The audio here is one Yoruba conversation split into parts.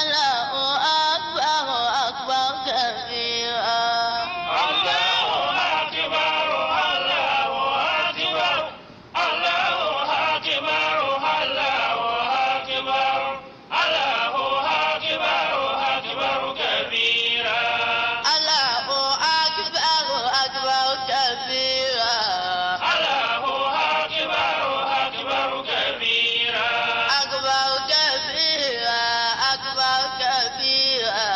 Allahu akbar akbar kabira. Allahu akbar, Allahu akbar, Allahu akbar, Allahu akbar, Allahu akbar, akbar kabira. Allahu akbar akbar kabira. Allahu akbar, akbar kabira. Akbar kabira, akbar kabira.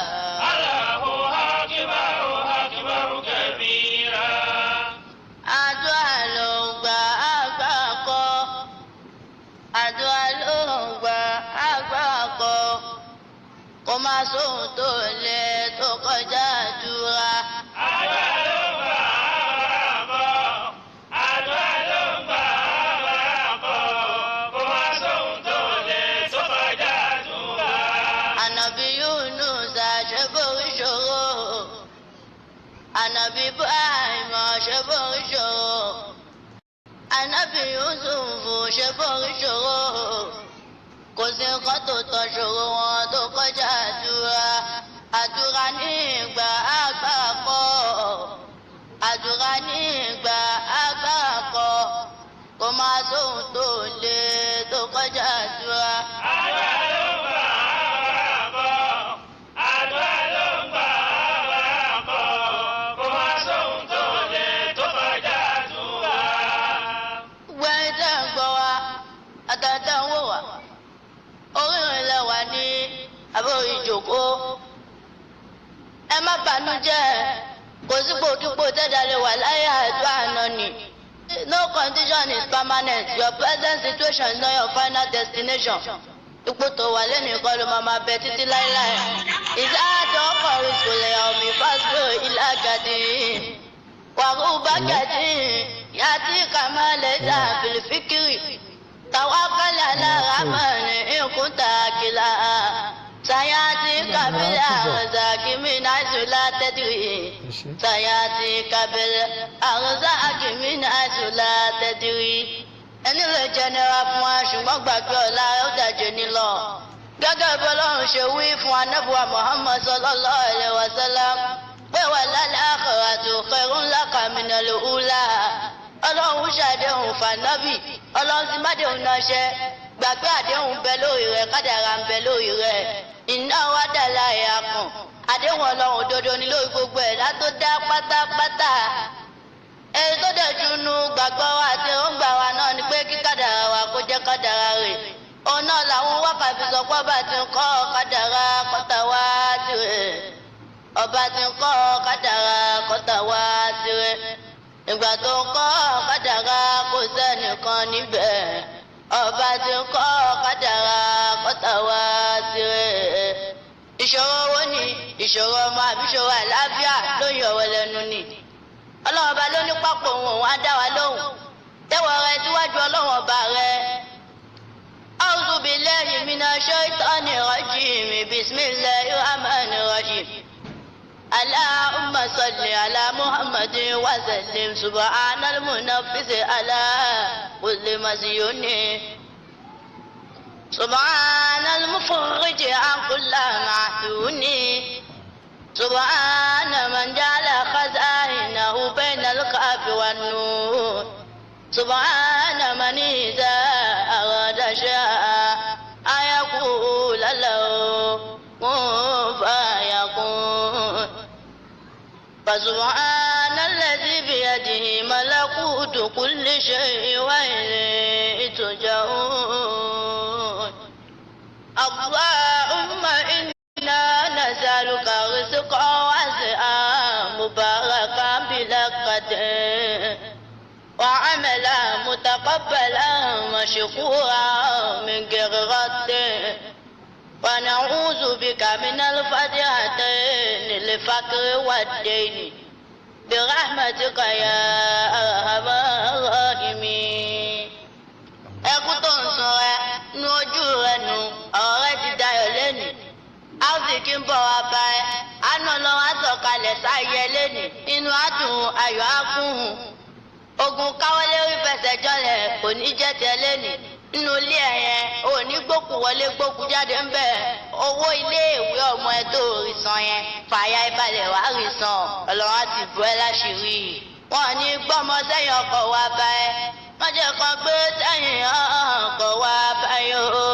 Allahu akbar, akbar kabira. Àdúrà ló ń gba àgbà kọ́. Àdúrà ló ń gba àgbà kọ́. Kò má sóhun tó lè tó kọjá àdúrà. Àdúrà ló ń gbà àgbà kọ́. Àdúrà ló ń gbà àgbà kọ́. Kò má sóhun tó lè tó kọjá àdúrà. Ànàbí Yunus ṣe borí ṣòro. Ànàbí Ibrahim ṣe borí ṣòro. Ànàbí Yusuf ṣe borí ṣòro. Kò sí nǹkan tó tọ́ ṣòro wọn tó kọjá àdúrà. Àdúrà ní ìgbà agbára kọ́. Àdúrà ní ìgbà agbára kọ́. Kò máa sóhun tó le tó kọjá àdúrà. Àdúrà ló ń gbà àgbà kọ́. Àdúrà ló ń gbà àgbà kọ́. Kò má sóhun tó lè tó kọjá àdúrà. Gbẹ̀yìn tẹ́ ń gbọ́ wa, àtàtà ń wò wá, orírin lẹ wà ní abẹ́ ìjòkó. Ẹ má bànújẹ́, kò sípò kípò tẹ́jà lè wà láyé àdúrà náà ni. No condition is permanent. Your present situation is not your final destination. Ipò tó wà lẹ́nu kọ́ ló máa máa bẹ títí láéláé. Ìsáàtọ̀ ọkọ̀ ìṣòlẹ̀ ọ̀mì fásitì ìlàgàdì. Wàhùbákẹ́tì yàtí kàmálẹ̀ fìlìfìkìrì. Tàwákàlà lára ìkúta kìlà. Sayati kabila arzaki min azula tadri. Sayati kabila arzaki min azula tadri. Ẹni lè jẹ nira fún wa ṣùgbọ́n gbàgbé ọ̀la ó dàjẹ́ nílọ. Gẹ́gẹ́ bí Ọlọ́run ṣe wí fún Anábùwà Muhammad sallallahu alaihi wasallam pé wà lálẹ́ akhiratu khairun laka minal ula. Ọlọ́run ṣàdéhùn fànábì, Ọlọ́run sì má déhùn náà ṣẹ. Gbàgbé àdéhùn bẹ lórí rẹ̀, kádàrá ń bẹ lórí rẹ̀. Iná wá dà láì akàn. Àdéhùn Ọlọ́run òdodo ni lórí gbogbo ẹ̀dá tó dá pátápátá. Èyí tó dẹ̀ junu gbàgbọ́ wa àti òǹgbà wa náà ni pé kí kádàrá wa kó jẹ́ kádàrá rẹ̀. Òun náà làwọn wákàtí sọ pé ọba ti ń kọ́ kádàrá kọ́tà wá tirẹ̀. Ọba ti ń kọ́ kádàrá kọ́tà wá tirẹ̀. Ìgbà tó ń kọ́ kádàrá kò sẹ́nìkan níbẹ̀. Ọba ti ń kọ́ kádàrá kọ́tà wá tirẹ̀. Ìṣòro owó ni, ìṣòro ọmọ àbí ìṣòro àlàáfíà ló ń yọ̀wọ̀ lẹ́nu ni. Ọlọ́run ọba ló ní pápọ̀ òun òun á dá wa lóhùn. Tẹ́wọ̀ rẹ síwájú Ọlọ́run ọba rẹ. A'udhu billahi minash shaitani rajim. Bismillahir rahmanir rahim. Allahumma salli ala Muhammadin wa sallim. Subhanal munaffisi ala kulli mazyuni. Subhanal mufarriji an kulli ma'tuni. سبحان من جعل خزائنه بين الكاف والنون. سبحان من إذا أراد شيئا أن يقول له كن فيكون. فسبحان الذي بيده ملكوت كل شيء وإليه ترجعون. اللهم إنا نسألك رزقا واسعا مباركا بلا قدر وعملا متقبلا مشكورا من غير رد. ونعوذ بك من الفضيحتين الفقر والدين برحمتك يا أرحم الراحمين. Ẹkún tó ń sun rẹ nu ojú rẹ nu, ọ̀rọ̀ rẹ ti dayọ̀ lẹ́nu. Áfíríkì ń bọ̀ wá bá ẹ, àánú Ọlọ́run á sọ̀kalẹ̀ sáyẹ lẹ́nu, inú á dùn, ayọ̀ á kún un. Ogun káwọ́lé rí fẹsẹ̀ jọlẹ̀ kò ní jẹ́ tiẹ̀ lẹ́nu. Nínú ilé ẹ̀ yẹn, ò ní gbókù wọlé gbókù jáde ń bẹ̀. Owó iléèwé ọmọ ẹ tó rí san yẹn, fàyà ìbalẹ̀ wá rí san, Ọlọ́run á sì bọ́ ẹ láṣìírí. Wọn ní gbọ́mọ sẹ́yìn ọkọ̀ wá bá ẹ, má jẹ́ kan gbé sẹ́yìn ọkọ̀ wá bá yín o,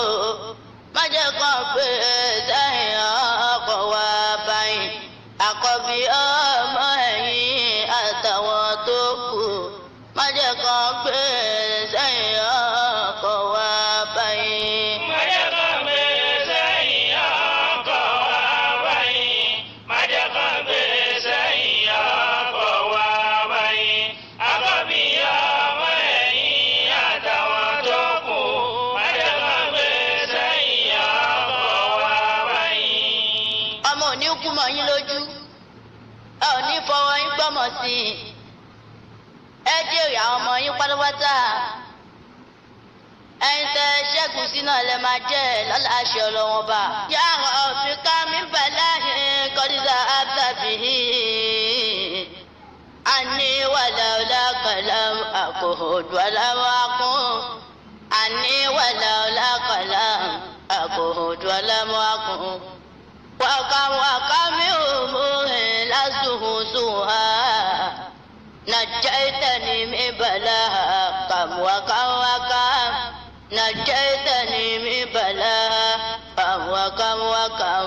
má jẹ́ kan gbé sẹ́yìn ọkọ̀ wá bá yín. Àkọ́bí ọmọ ẹ̀yìn àtàwọn tó kù, má jẹ́ kan gbé sẹ́yìn ọkọ̀ wá bá yín. Má jẹ́ kán gbé sẹ́yìn ọkọ̀ wá bá yín. Má jẹ́ kán gbé sẹ́yìn ọkọ̀ wá bá yín. Àkọ́bí ọmọ ẹ̀yìn àtàwọn tó kù. Má jẹ́ kán gbé sẹ́yìn ọkọ̀ wá bá yín. Ọmọ ò ní kú mọ́ yín lójú, ẹ ò ní fọwọ́ yín gbọ́mọ sí i, ẹ jèrè àwọn ọmọ yín pátápátá. Ẹ̀yin tẹ́ ṣẹ́gun sí náà lẹ máa jẹ́ lọ́la àṣẹ Ọlọ́wọ́n bá. Yàrá òfin ká mi bàláhìn kọ́dísà ábàbí. Àní wàlàólà kàlám àkòhòdù aláwọ̀ akún. Àní wàlàólà kàlám àkòhòdù aláwọ̀ akún. Wàkà wàkà mi ò mú ẹ̀ lásùhùnsùhà. نجيتني من بلاء كم وكم وكم، نجيتني من بلاء كم وكم وكم.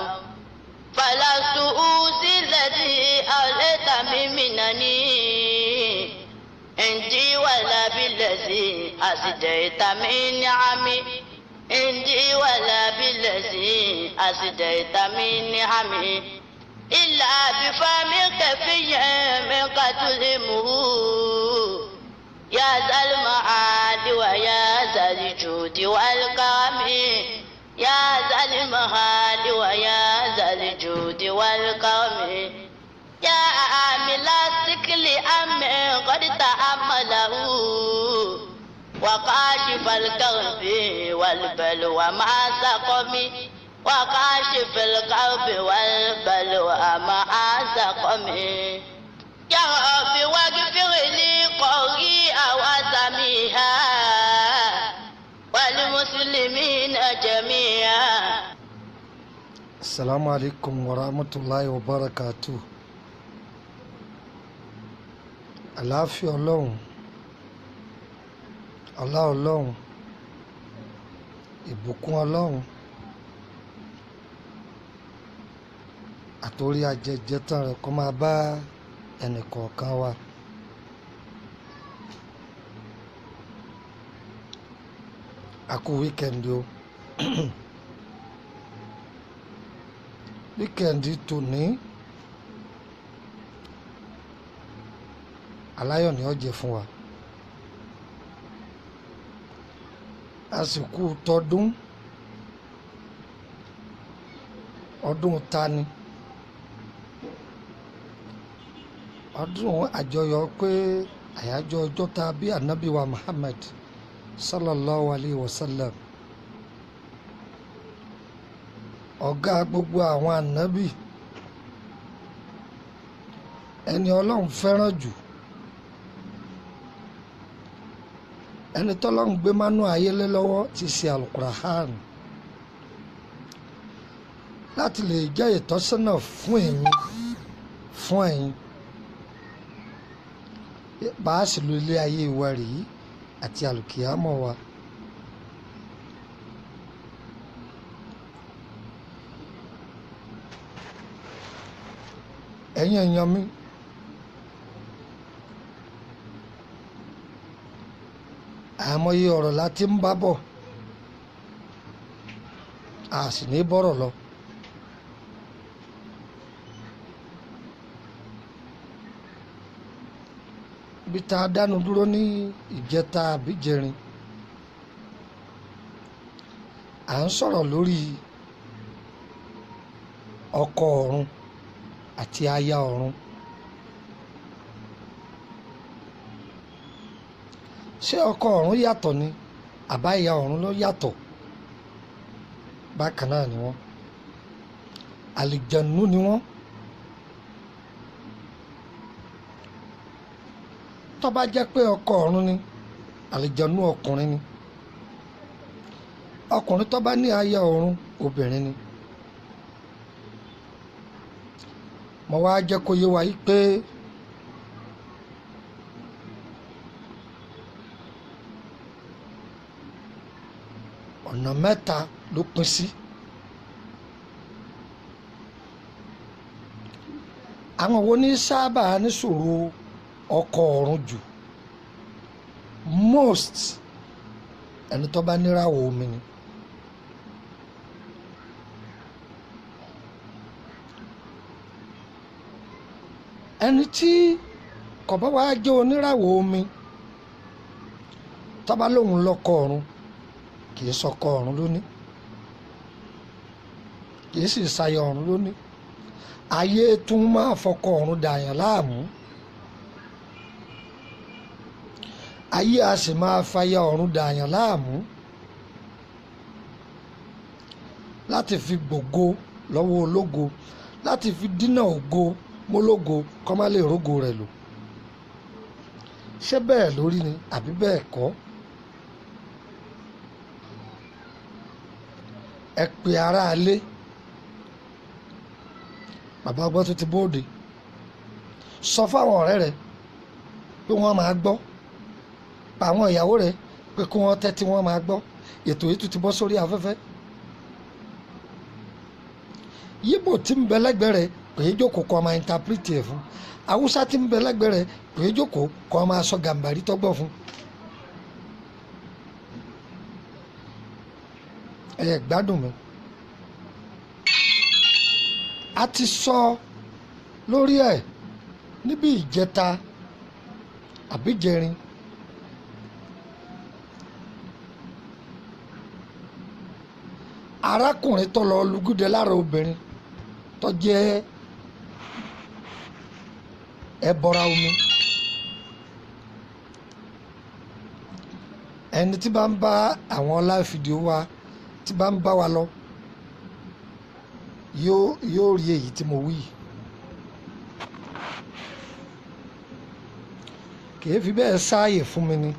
فلست أوصي الذي أوليت من منني عندي ولا بالذي أسديت من نعمي، عندي ولا بالذي أسديت من نعمي. إلا بفمك في منك تلمه، يا ذا المعاد ويا ذا الجود والكرم، يا ذا المعاد ويا ذا الجود والكرم. يا عامل الثقل أم قد تأمله، وكاشف الكرب والبلوى مع سقم، وكاشف الكرب والبلوى مع سقم. يا رب واغفر لي قريئا وسميها والمسلمين جميعا. Assalamu alaikum wa rahmatulahi wa barakatuh. Àlàáfíà Ọlọ́run, ọlá Ọlọ́run, ìbùkún Ọlọ́run, àtòrí ajẹjẹtàn rẹ̀ kó máa bá ẹnìkọ̀ọ̀kan wa. A kú wíkẹ̀ndì o. Wíkẹ̀ndì tòní aláyọ̀ ni ó jẹ́ fún wa. A sì kú tọdún, ọdún tani, ọdún àjọyọ̀ pé àyájọ́ ọjọ́ tá bí ànábì wa Muhammad sallallahu alayhi wa sallam, ọ̀gá gbogbo àwọn ànábì, ẹni Ọlọ́run fẹ́ràn jù, ẹni tọ́lọ́run gbé mánú ayé lé lọ́wọ́ ti ṣe Al-Qur'an láti lè jẹ́ ìtọ́sọ́nà fún èmi, fún ẹ̀yin, bá a sì lo ilé ayé wa rèé àti àlùkìyámọ̀ wa. Ẹ̀yin èèyàn mi, àmọye ọ̀rọ̀ la ti ń bá bọ̀, a sì ní bọ́rọ̀ lọ. Bí tá a dánu dúró ní ìjẹta àbíjẹrin, à ń sọ̀rọ̀ lórí ọkọ ọ̀run àti aya ọ̀run. Ṣé ọkọ ọ̀run yàtọ̀ ni àbá ìyá ọ̀run ló yàtọ̀? Bákan náà ni wọ́n, àlìjànú ni wọ́n. Tó bá jẹ́ pé ọkọ ọ̀run ni, àlìjànú ọkùnrin ni. Ọkùnrin tó bá ní aya ọ̀run, obìnrin ni. Mo wá jẹ́ kó yé wa yí pé ọ̀nà mẹ́ta ló pín sí. Àwọn wo ní sábà níṣòro ọkọ ọ̀run jù? Most ẹni tó bá níràwọ̀ omi ni. Ẹni tí kò bá wá jẹ́ oníràwọ̀ omi, tó bá lóun lọ́kọ ọ̀run, kì í sọkọ ọ̀run lónìí, kì í sì sayọ ọ̀run lónìí. Ayé tún máa fọkọ ọ̀run dàyàn láàmú, ayé a sì máa fàyà ọ̀run dàyàn láàmú láti fi gbògo lọ́wọ́ ológo, láti fi dínà ògo mólógo kọ́ má lè rógo rẹ̀ lò. Ṣé bẹ́ẹ̀ lórí ni àbí bẹ́ẹ̀ kọ́? Ẹ pe aráalé. Bàbá ọgbọ́n tó ti bóde, sọ fáwọn ọ̀rẹ́ rẹ̀ pé wọ́n máa gbọ́, pa àwọn ìyàwó rẹ̀ pé kí wọ́n tẹ́tí wọ́n máa gbọ́. Ètò yìí tún ti bọ́ sórí afẹ́fẹ́. Yíbò tí ń bẹ lẹ́gbẹ̀ẹ́ rẹ̀ pé é jókòó kó máa interpret ẹ̀ fún, Haúsá tí ń bẹ lẹ́gbẹ̀ẹ́ rẹ̀ pé é jókòó kó máa sọ Gàmbàrí tọ́gbọ̀ fún. Ẹ gbádùn mi. A ti sọ lórí ẹ̀ níbi ìjẹta àbíjẹrin. Arákùnrin tó lọ lùgúdẹ lára obìnrin tó jẹ́ ẹbọra omi, ẹni tí bá ń bá àwọn live video wa, tí bá ń bá wa lọ, yóò rí èyí tí mo wí yìí. Kì í fi bẹ́ẹ̀ sáàyè fún mi ni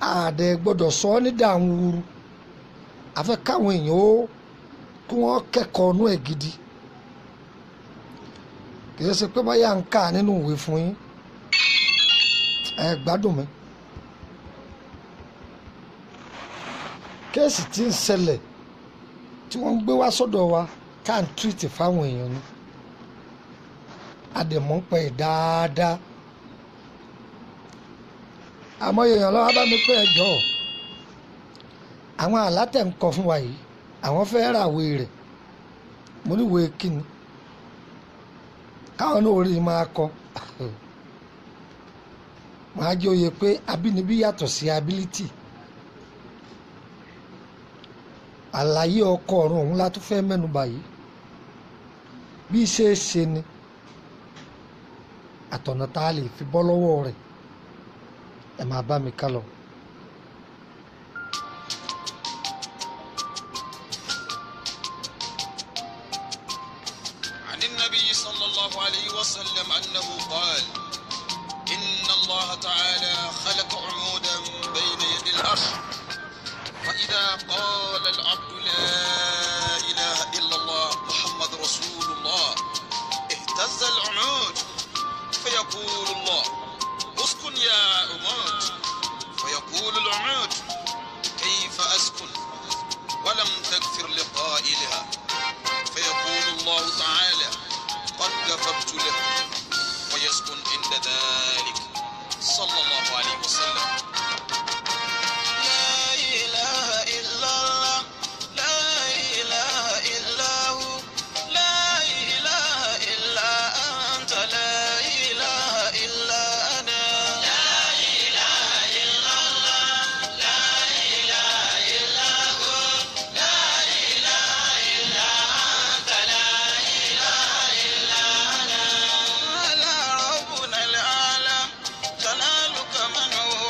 àdẹ gbọ́dọ̀ sọ ọ́ ní dàrún wúru. Àfẹ́ káwọn èèyàn ó kí wọ́n kẹ́kọ̀ọ́ ọnú ẹ̀ gidi. Kì í ṣe pé báyà ń kà nínú ìwé fún yín. Ẹ gbádùn mi. Kéèsì tí ń ṣẹlẹ̀ tí wọ́n ń gbé wá sọ́dọ̀ wa tá à ń tírìtì fáwọn èèyàn ni. Àdèmọ́ ń pẹ́ dáadáa. Àmọ́ èèyàn lọ́wọ́ bá mi pé ẹ jọ̀ọ́, àwọn àlátẹ̀ ń kọ fún wa yìí, àwọn fẹ́ ràwé rẹ̀. Mo ní ìwé kíni káwọn náà orí máa kọ. Màá jẹ́ òye pé abínibí yàtọ̀ sí ability. Àlàyé ọkọ ọ̀run òun la tún fẹ́ mẹ́nu bà yìí. Bí ṣe é ṣe ni àtọ̀nà tá a lè fi bọ́ lọ́wọ́ rẹ̀. Ẹ máa bá mi ká lọ. عن النبي صلى الله عليه وسلم أنه قال: إن الله تعالى خلق عمودا بين يدي العرش، فإذا قال العبد لا إله إلا الله محمد رسول الله اهتز العمود، فيقول الله: اسكن يا عمود. فيقول العمود: كيف أسكن ولم تغفر لقائلها؟ فيقول الله تعالى: قد غفرت له، ويسكن عند ذلك. صلى الله عليه وسلم. لا إله إلا الله، لا إله إلا هو، لا إله إلا أنت، لا إله إلا أنا. لا إله إلا الله، لا إله إلا هو، لا إله إلا أنت، لا إله إلا أنا. على ربنا الأعلى جلالك من هو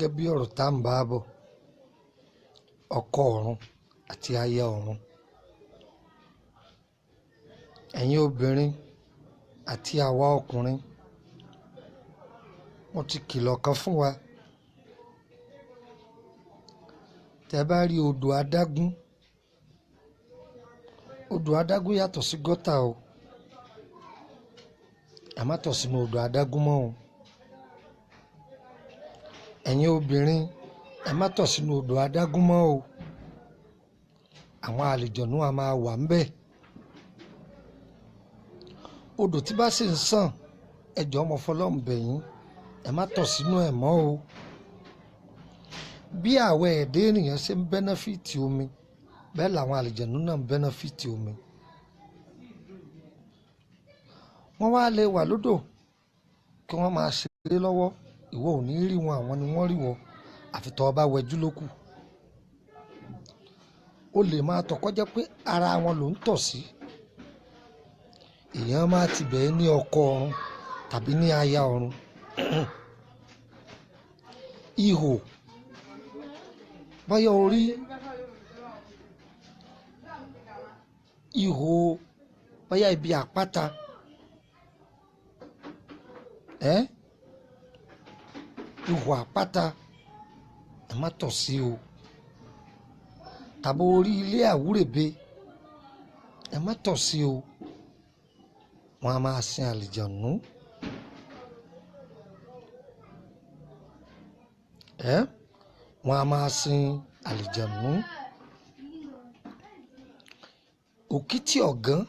Gẹ́gẹ́ bí ọ̀rọ̀ tá à ń bá bọ̀, ọkọ ọ̀run àti aya ọ̀run. Ẹ̀yin obìnrin àti àwa ọkùnrin, wọ́n ti kìlọ̀ kan fún wa. Tẹ́ bá rí odò adágún, odò adágún yàtọ̀ sí gọ́tà o. Ẹ má tọ̀ sínú odò adágún mọ́ o. Ẹ̀yin obìnrin, ẹ má tọ̀ sínú odò adágún mọ́ o. Àwọn àlìjọ̀nú a máa wà ń bẹ̀. Odò tí bá sì ń sàn, ẹ jọ̀ọ́ mo fọlọ́run bẹ̀ yín, ẹ má tọ̀ sínú ẹ̀ mọ́ o. Bí àwa ẹ̀dá ènìyàn ṣe ń bẹ́nẹ́fìtì omi, bẹ́ẹ̀ làwọn àlìjọ̀nú náà ń bẹ́nẹ́fìtì omi. Wọ́n wá lè wà lódò kí wọ́n máa ṣeré lọ́wọ́, ìwọ ò ní rí wọn, àwọn ni wọ́n rí wọn, àfi tó bá wẹjú lókù. Ó lè máa tọ̀ kó jẹ́ pé ara wọn ló ń tọ̀ sí. Èèyàn máa ti bẹ̀ẹ́ ní ọkọ ọ̀run tàbí ní aya ọ̀run. Ihò bóyá orí ihò bóyá ibi àpáta, ihò àpáta, ẹ má tọ̀ sí o. Tàbí orí ilé àwúrèbe, ẹ má tọ̀ sí o. Wọ́n á máa sin àlìjànú. Wọ́n á máa sin àlìjànú. Òkìtì ọ̀gán,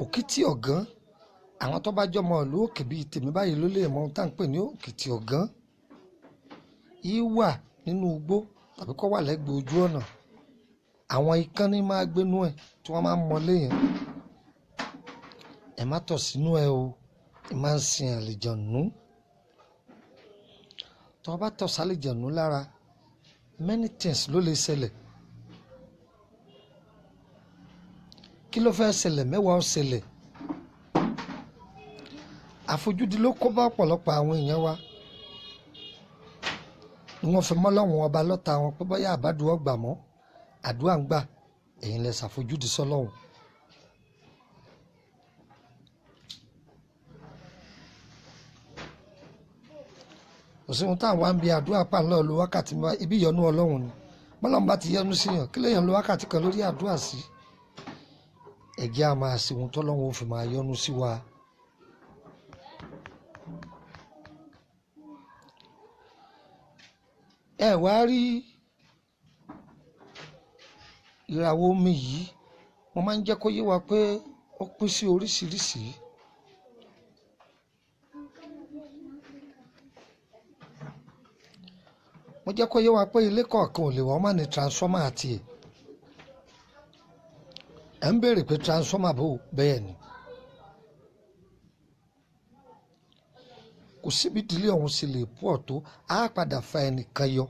òkìtì ọ̀gán, àwọn tó bá jọmọ ìlú òkè bíi tèmi báyìí ló lè mọ ohun tá à ń pè ní òkìtì ọ̀gán. Yìí wà nínú igbó tàbí kó wà lẹ́gbẹ̀ẹ́ ojú ọ̀nà. Àwọn ikán ní máa gbénú ẹ̀ tí wọ́n máa ń mọlé yẹn. Ẹ má tọ̀ sínú ẹ o, ẹ máa ń sin àlìjànú. Tó bá tọ̀ sálìjànú lára, many things ló lè ṣẹlẹ̀. Kí ló fẹ́ ṣẹlẹ̀? Mẹ́wàá ó ṣẹlẹ̀. Àfojúdi ló kó bá ọ̀pọ̀lọpọ̀ àwọn èèyàn wa. Ni wọ́n fi mọ́ Ọlọ́run ọba lọ́ta wọn pé bóyá àbádùn ọgbà mọ́, àdúrà ń gbà, ẹ̀yin lẹ ṣàfojúdi sọ́lọ́run. Kò sí ohun tá à ń wá ń bi àdúrà pa ńlọ lo wákàtí mẹ́wàá, ibi ìyọ́nú Ọlọ́run ni. Bọ́lọ́run bá ti yọ́nú sí yàn, kí lèèyàn lo wákàtí kan lórí àdúrà sí? Ẹ jẹ́ á máa ṣe ohun tọ́lọ́run ó fi máa yọ́nú sí wa. Ẹ wá rí ìràwọ̀ omi yìí, mo máa ń jẹ́ kó yé wa pé ó pín sí oríṣiríṣi. Mo jẹ́ kó yé wa pé ilé kọ̀ọ̀kan ò lè wọ́n má ní transformer àti ẹ̀. Ẹ ń béèrè pé transformer bò bẹ́ẹ̀ ni. Kò síbi ìdílé ọ̀hún sì lè pọ̀ tó, á padà fa ẹnìkan yọ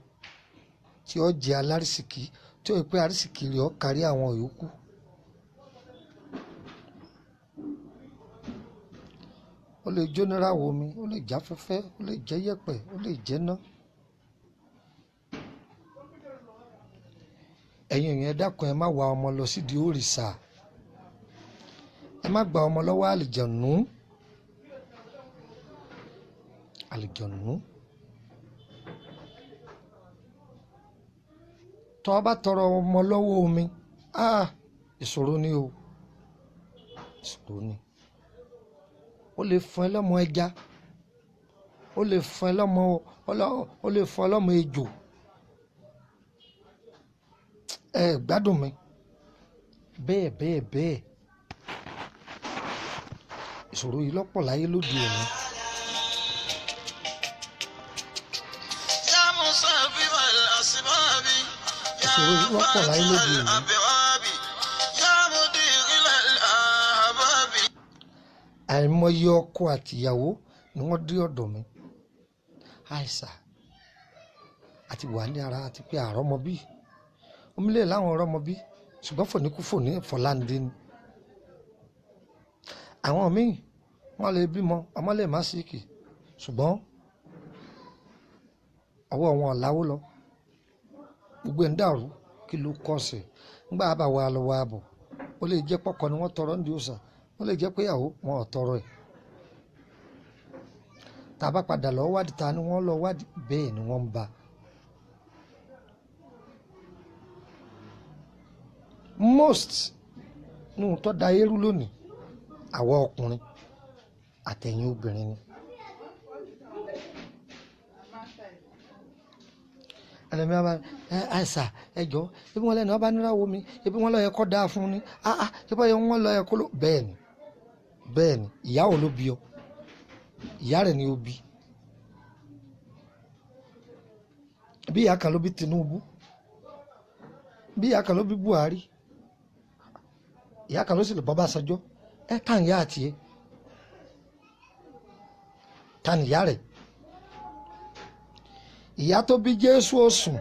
tí ó jẹ́ alárísìkí, tí ó yẹ pé arísìkí rẹ̀ ó kárí àwọn yòókù. Ó lè jóníràwọ̀ omi, ó lè jáfẹ́fẹ́, ó lè jẹ́ yẹ̀pẹ̀, ó lè jẹ́ná. Ẹ̀yin èèyàn, ẹ dákun, ẹ má wa ọmọ lọ sídìí òrìṣà. Ẹ má gba ọmọ lọ́wọ́ àlìjànú. Àlìjànú. Tó bá tọrọ ọmọ lọ́wọ́ omi, ìṣòro ni o. Ìṣòro ni. Ó lè fún ẹ lọ́mọ ẹja, ó lè fún ẹ lọ́mọ, ó lè fún ẹ lọ́mọ ejò. Ẹ gbádùn mi. Bẹ́ẹ̀ bẹ́ẹ̀ bẹ́ẹ̀. Ìṣòro yìí lọ́pọ̀ láyé lóde òní. Ìṣòro yìí lọ́pọ̀ láyé lóde òní. Àìmọye ọkọ àtìyàwó ni wọ́n dé ọ̀dọ̀ mi. Àìsà àti wà ní ara àti pé àrọ́mọbí. Omílẹ̀ láwọn ọ̀rọ̀mọbí, ṣùgbọ́n fòníkúfò ní Fọláńdé ni. Àwọn míì wọ́n lè bímọ, ọmọ lè má síkì, ṣùgbọ́n Ọwọ́ wọn ò láwó lọ, gbogbo ẹ̀ ń dàrú. Kí ló kọ́ sí i? Ńgbà bá wa lọ wa bọ̀, ó lè jẹ́ pọ́kọ ni wọ́n tọrọ ní òòṣà, ó lè jẹ́ pé ìyàwó wọn ò tọrọ ẹ̀. Tá a bá padà lọ wádìí, ta ni wọ́n lọ wádìí, bẹ́ẹ̀ ni wọ́n ń ba. Most nínú tó da eérú lónìí, àwa ọkùnrin àtẹ̀yìn obìnrin ni. Ẹlẹ́mi ọba ẹ àìsà ẹjọ́, ebi wọn lẹ́nu ọba níláwo mi, ebi wọn lọ yẹ kọ́ dáa fún ni, ah ebi wọn lọ yẹ kó ló. Bẹ́ẹ̀ ni, bẹ́ẹ̀ ni, ìyá wo ló bí ọ? Ìyá rẹ̀ ni ó bí. Bí ìyá kan ló bí Tinubu, bí ìyá kan ló bí Buhari, ìyá kan ló sì lè bọ́ Básanjọ́. Ẹ tàn ìyá àti ẹ, tàn ìyá rẹ̀. Ìyá tó bí Jésù ó sùn,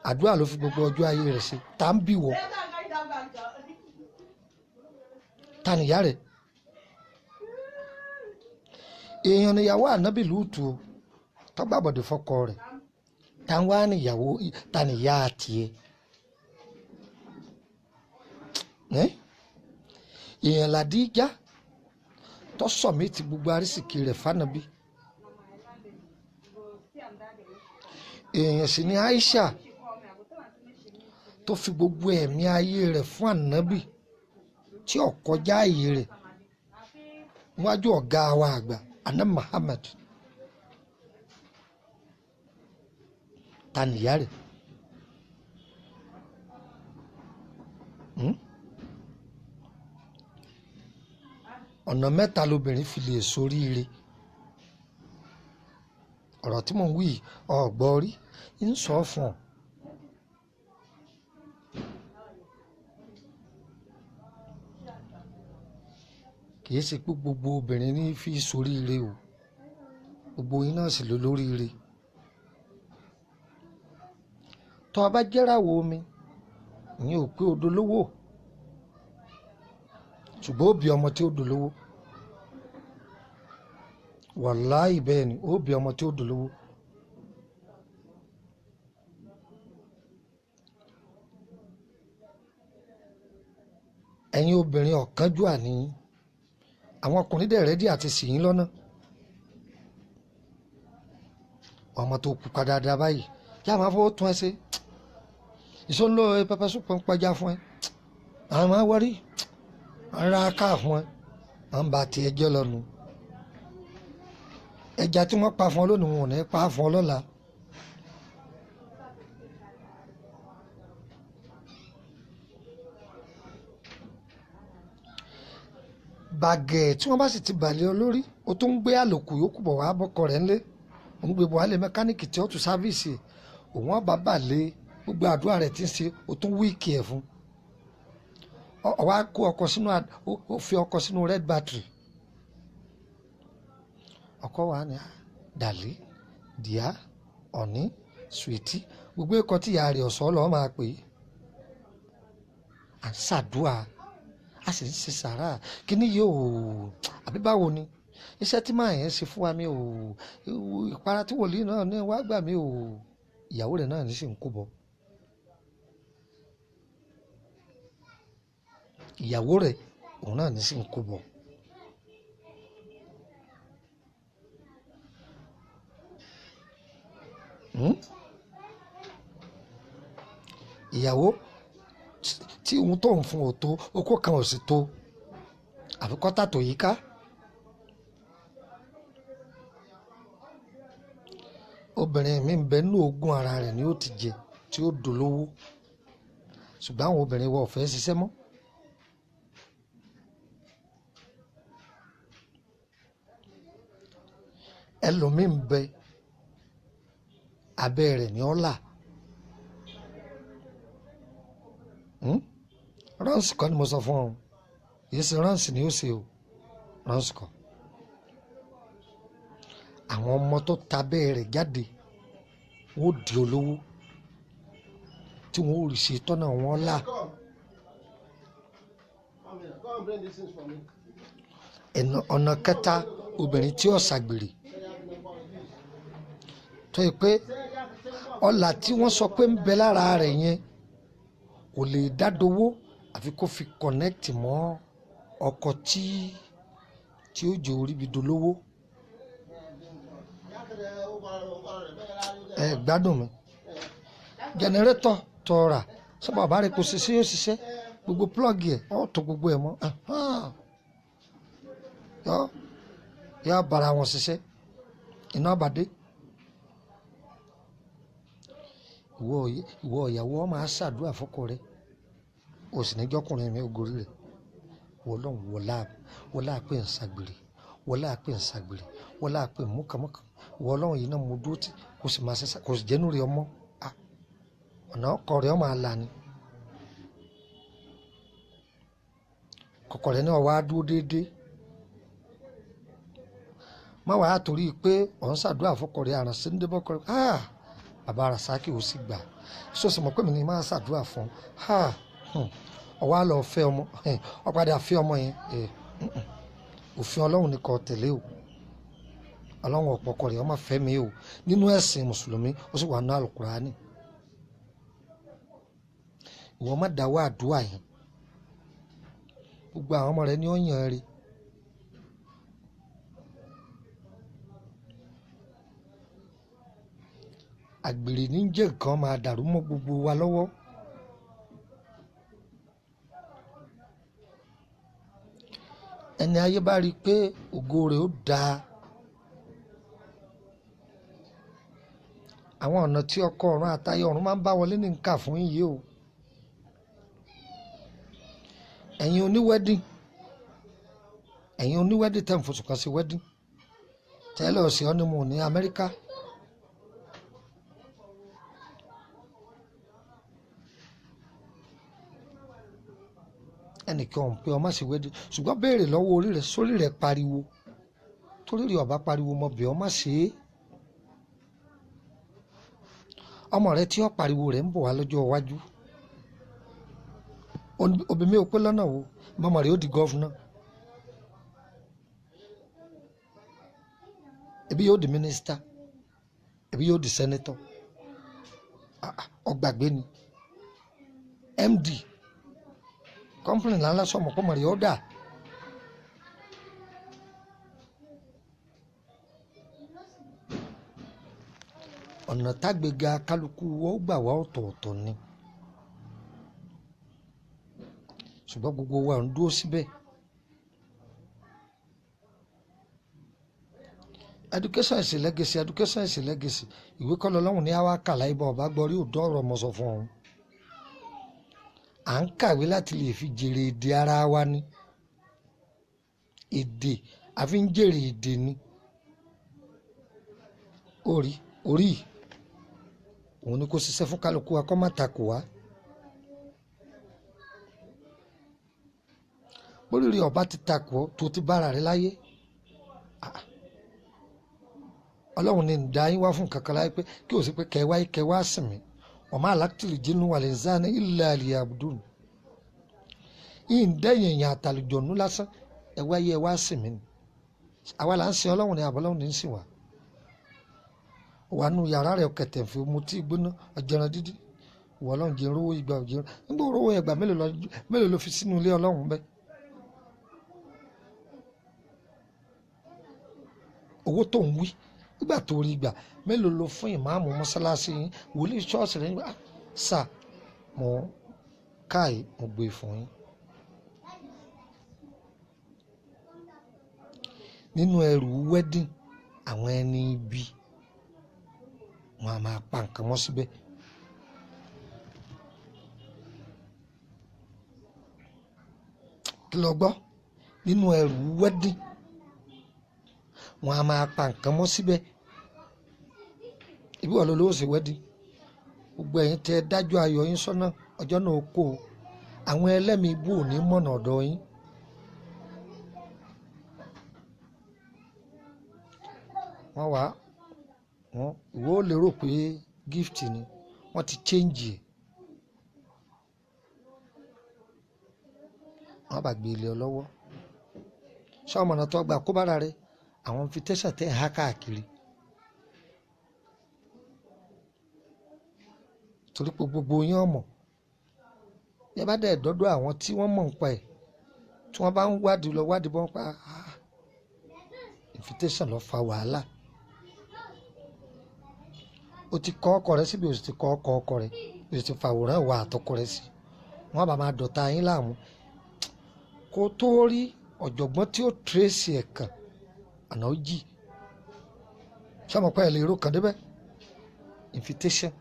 àdúrà ló fi gbogbo ọjọ́ ayé rẹ̀ ṣe. Tá ń bí wọ, ta nìyá rẹ̀? Èèyàn níyàwó ànábì Lúùtù o, tọ́gbàbọ̀dé fọkọ rẹ̀. Ta ń wá níyàwó, ta nìyá tiẹ̀? Èèyàn làdíjà tó sọ̀mí ti gbogbo arísìkí rẹ̀ fànàbí. Èèyàn sì ni Aisha tó fi gbogbo ẹ̀mí ayé rẹ̀ fún ànábì tí ò kọjá ààyè rẹ̀ níwájú ọ̀gá wa àgbà àná Muhammad. Ta nìyá rẹ̀? Ọ̀nà mẹ́ta lobìnrin fi lè soríire. Ọ̀rọ̀ tí mò ń wí ọ̀gbọ́ rí ń sọ fún ọ. Kì í ṣe pé gbogbo obìnrin ní fi soríire o, gbogbo yín náà sì ló lóríire. Tọ́ ọ bá jẹ́ràwọ̀ omi, ìyẹn ò pé o dolówó, ṣùgbọ́n ó bí ọmọ tí ó dolówó. Wàláì bẹ́ẹ̀ ni, ó bí ọmọ tí ó dolówó. Ẹ̀yin obìnrin ọ̀kánjúà ni yín. Àwọn ọkùnrin dẹ̀ rẹ́dí àti ṣì yín lọ́nà. Ọmọ tó pupa dáadáa báyìí, yá máa fọwọ́ tún ẹ ṣe. Ìṣó ń lo pẹpẹ súpọ̀ ń pẹja fún ẹ. Àwọn máa wọrí, ń ra káà fún ẹ, à ń ba tiẹ̀ jẹ́ lọ́nu. Ẹja tí wọ́n pa fún ọ lónìí, wọn ò ní pa fún ọ lọ́la. Bàgẹ̀ tí wọ́n bá sì ti bàlẹ̀ ọ lórí, o tún ń gbé àlòkù yòókù bọ̀ wá bọ́kọ rẹ̀ ńlé. Òun gbé bọ̀ wá lé mẹkáníìkì tí ó tún sáfíìsì, òun ọba bàlẹ̀ gbogbo àdúrà rẹ̀ tí ń ṣe, o tún wíìkì ẹ̀ fún. Ó wá kó ọkọ̀ sínú, ó fi ọkọ̀ sínú red battery. Ọkọ wa ni dàlí, dìá, ọ̀ní, sùwìtì, gbogbo ẹ̀kọ́ tí ìyá rẹ̀ ọ̀sọ́ lọ́ọ́ máa pè é. À ń ṣàdúà, a sì ń ṣe sàrà. Kíní yóò, àbí báwo ni? Iṣẹ́ tí màá yẹn ṣe fún wa mi ò, ìpara tí wòlíì náà ní wá gbà mí ò, ìyàwó rẹ̀ náà ní sì ń kó bọ̀. Ìyàwó rẹ̀ òun náà ní sì ń kó bọ̀. Ìyàwó tí òun tó ń fún ò tó, okó kan ò sì tó, àfi kọ́tà tó yí ká. Obìnrin mi ń bẹ nínú ogún ara rẹ̀ ni ó ti jẹ tí ó dolówó, ṣùgbọ́n àwọn obìnrin wa ò fẹ́ ṣiṣẹ́ mọ́. Ẹlòmíì ń bẹ abẹ́ rẹ̀ ni ó là. Ránṣì kọ́ ni mo sọ fún ọ, yìí ṣe ránṣì ni ó ṣe o, ránṣì kọ́. Àwọn ọmọ tó tabẹ́ rẹ̀ jáde wọ́n di olówó tí wọ́n ò rí ṣe tọ́nà wọn là. Ọ̀nà kẹta, obìnrin tí ó ṣàgbèrè. Tó yẹ pé ọlà tí wọ́n sọ pé ń bẹ lára rẹ̀ yẹn kò lè dádowó àfi kó fi connect mọ́ ọkọ tí ó jẹ́ orí bi dolówó. Ẹ gbádùn mi. Jẹnẹrétọ̀ tó rà sábà bá rí kò ṣiṣẹ́ yóò ṣiṣẹ́, gbogbo plọ́ọ̀gì ẹ̀ ọ́ tó gbogbo ẹ̀ mọ́ yọ bára wọn ṣiṣẹ́, iná bàdé. Ìwọ ìyàwó ọ máa ṣàdúrà fọ́kọ rẹ, o sì ní jọkùnrin mi ògòrí rẹ. Wọlọ́n wọlá pé ń ṣàgbèrè, wọlá pé ń ṣàgbèrè, wọlá pé ń múkàmúkà, wọlọ́n yìí náà mo dúró tí kò sì máa ṣiṣẹ́, kò sì jẹ́nu rẹ ọmọ ọ̀nà ọkọ rẹ ọmọ àlà ni. Kọkọ rẹ náà wá dúró déédéé, má wàá torí pé ọ̀ ń ṣàdúrà fọ́kọ rẹ àrùn sí ń débọ́kọ rẹ. Bàbá Rasaki ò sì gbà sọ́sọ́ mọ̀ pé mi ni máa ṣàdúrà fún ọwọ́ á lọ fẹ́ ọmọ, ọ padà fẹ́ ọmọ yẹn. Òfin Ọlọ́run ni kò tẹ̀lé o. Ọlọ́run ọ̀pọ̀ ọkọ rẹ̀ ọmọ fẹ́ mi o nínú ẹ̀sìn mùsùlùmí, ó sì wà ní Àlùkùránì. Ìwọ má dáwọ́ àdúrà yẹn, gbogbo àwọn ọmọ rẹ ní ó yàn rí. Àgbèrè ní jẹ́ nǹkan máa dàrú mọ́ gbogbo wa lọ́wọ́. Ẹni ayé bá rí i pé ògo rẹ̀ ó dáa, àwọn ọ̀nà tí ọkọ ọ̀run àtayé ọ̀run máa ń bá wọlé ní nǹka fún yìí o. Ẹ̀yin oníwẹ́dìn, ẹ̀yin oníwẹ́dìn tẹ̀ ń fosùn kan sí wẹ́dìn tẹ́lẹ̀ ọ̀sẹ̀ ọ́nìmù ní Amẹ́ríkà. Ẹnìkan ò ń pe ọmọ sí wẹ́dìn, ṣùgbọ́n béèrè lọ́wọ́ orí rẹ̀, sórí rẹ̀ pariwo, torí rẹ̀ ọba pariwo mọ bẹ́ẹ̀ ọmọ ṣe é. Ọmọ rẹ̀ tí ó pariwo rẹ̀ ń bọ̀ wá lọ́jọ́ iwájú. Obìnrin ò pé lọ́nà wo mọ́mọ́ rẹ̀ ó di gọ́fúnà, ebi yóò di mínísítà, ebi yóò di sẹ́nẹ́tọ̀. Ọgbàgbé ni MD kọ́mpìnì ńláńlá sọmọ pọ́nmọ́ rẹ̀ ó dà. Ọ̀nà tágbéga kálukú wọ́n gbà wá ọ̀tọ̀ọ̀tọ̀ ni, ṣùgbọ́n gbogbo wa ń dúró síbẹ̀. Education is a legacy, education is a legacy. Ìwé kọ́ lọ́lọ́run ní àwa kàlà ibà ọ̀bá gbọ́rí òdó ọ̀rọ̀ mọ̀ sọ fún ọ̀hún. À ń kàwé láti lè fi jèrè èdè ara wa ni. Èdè a fi ń jèrè èdè ni. Orí orí òun ni kò ṣiṣẹ́ fún kálukú wa kó má takò wá. Bóríire ọba ti takò ọ́ tó ti bára rẹ láyé. Ọlọ́run ní dá yín wá fún kankan láyé pé kí o sì pé kẹwàá kẹwàá sìn mí. Ọmọ alákìtìlì jínú wà lè zá ní ilẹ̀ àlìyàbùdùn. Yìí ń dẹ́yìn èèyàn àtàlùjọ̀nú lásán ẹ̀wá yẹ wá sìn mí ni. Àwa là ń sin Ọlọ́run ní àbọ̀lọ́run ní ń sìn wá. Wà nù yàrá rẹ̀ kẹ̀tẹ̀ fi mutí gbóná ọ̀jẹ̀rán dídí. Ìwọ Ọlọ́run jẹ́ rówó ìgbà òjẹ̀rán. Nígbà rówó ẹgbà mélòó ló fi sínú ilé Ọlọ́run bẹ́ẹ̀? Owó tó ń wí nígbà tó rí gbà mélòó ló fún ìmáàmù mọ́sálásí yín, wòlíì ṣọ́ọ̀ṣì rẹ̀ nígbà sà mo káì mo gbé fún yín. Nínú ẹrù wẹ́dìn àwọn ẹni ibi wọn a máa pa nǹkan mọ́ síbẹ̀. Kí ló gbọ́? Nínú ẹrù wẹ́dìn wọn a máa pa nǹkan mọ́ síbẹ̀. Ibi wà ló lówó sí wẹ́dìn. Gbogbo ẹ̀yin tẹ dájú ayọ̀ yín sọ́nà ọjọ́ náà kó o. Àwọn ẹlẹ́mìí ibú ò ní mọ̀nà ọ̀dọ̀ yín. Wọ́n wá wọ́n ìwọ ó lérò pé gift ni wọ́n ti change ẹ̀. Wọ́n bá gbé ilé ọ lọ́wọ́. Ṣé ọmọ náà tó gbà kó bára rẹ̀? Àwọn invitation tẹ́ ẹ̀ há káàkiri. Torí pé gbogbo yín ọmọ bí ẹ bá dẹ̀ dọ́dọ̀ àwọn tí wọ́n mọ̀ nípa ẹ̀, tí wọ́n bá ń wádìí lọ wádìí bọ́n pa, invitation lọ fa wàhálà. O ti kọ́ ọkọ rẹ síbi, o sì ti kọ́ ọkọ ọkọ rẹ, o sì ti fàwòrán ìwà àtọkọ rẹ sí, wọ́n bá máa dọ̀tá yín láàmú. Kó tó rí ọ̀jọ̀gbọ́n tí ó tírèsì ẹ̀ kàn àná ó jì sọmọ pé ẹ̀ lè ro kàn débẹ̀. Invitation,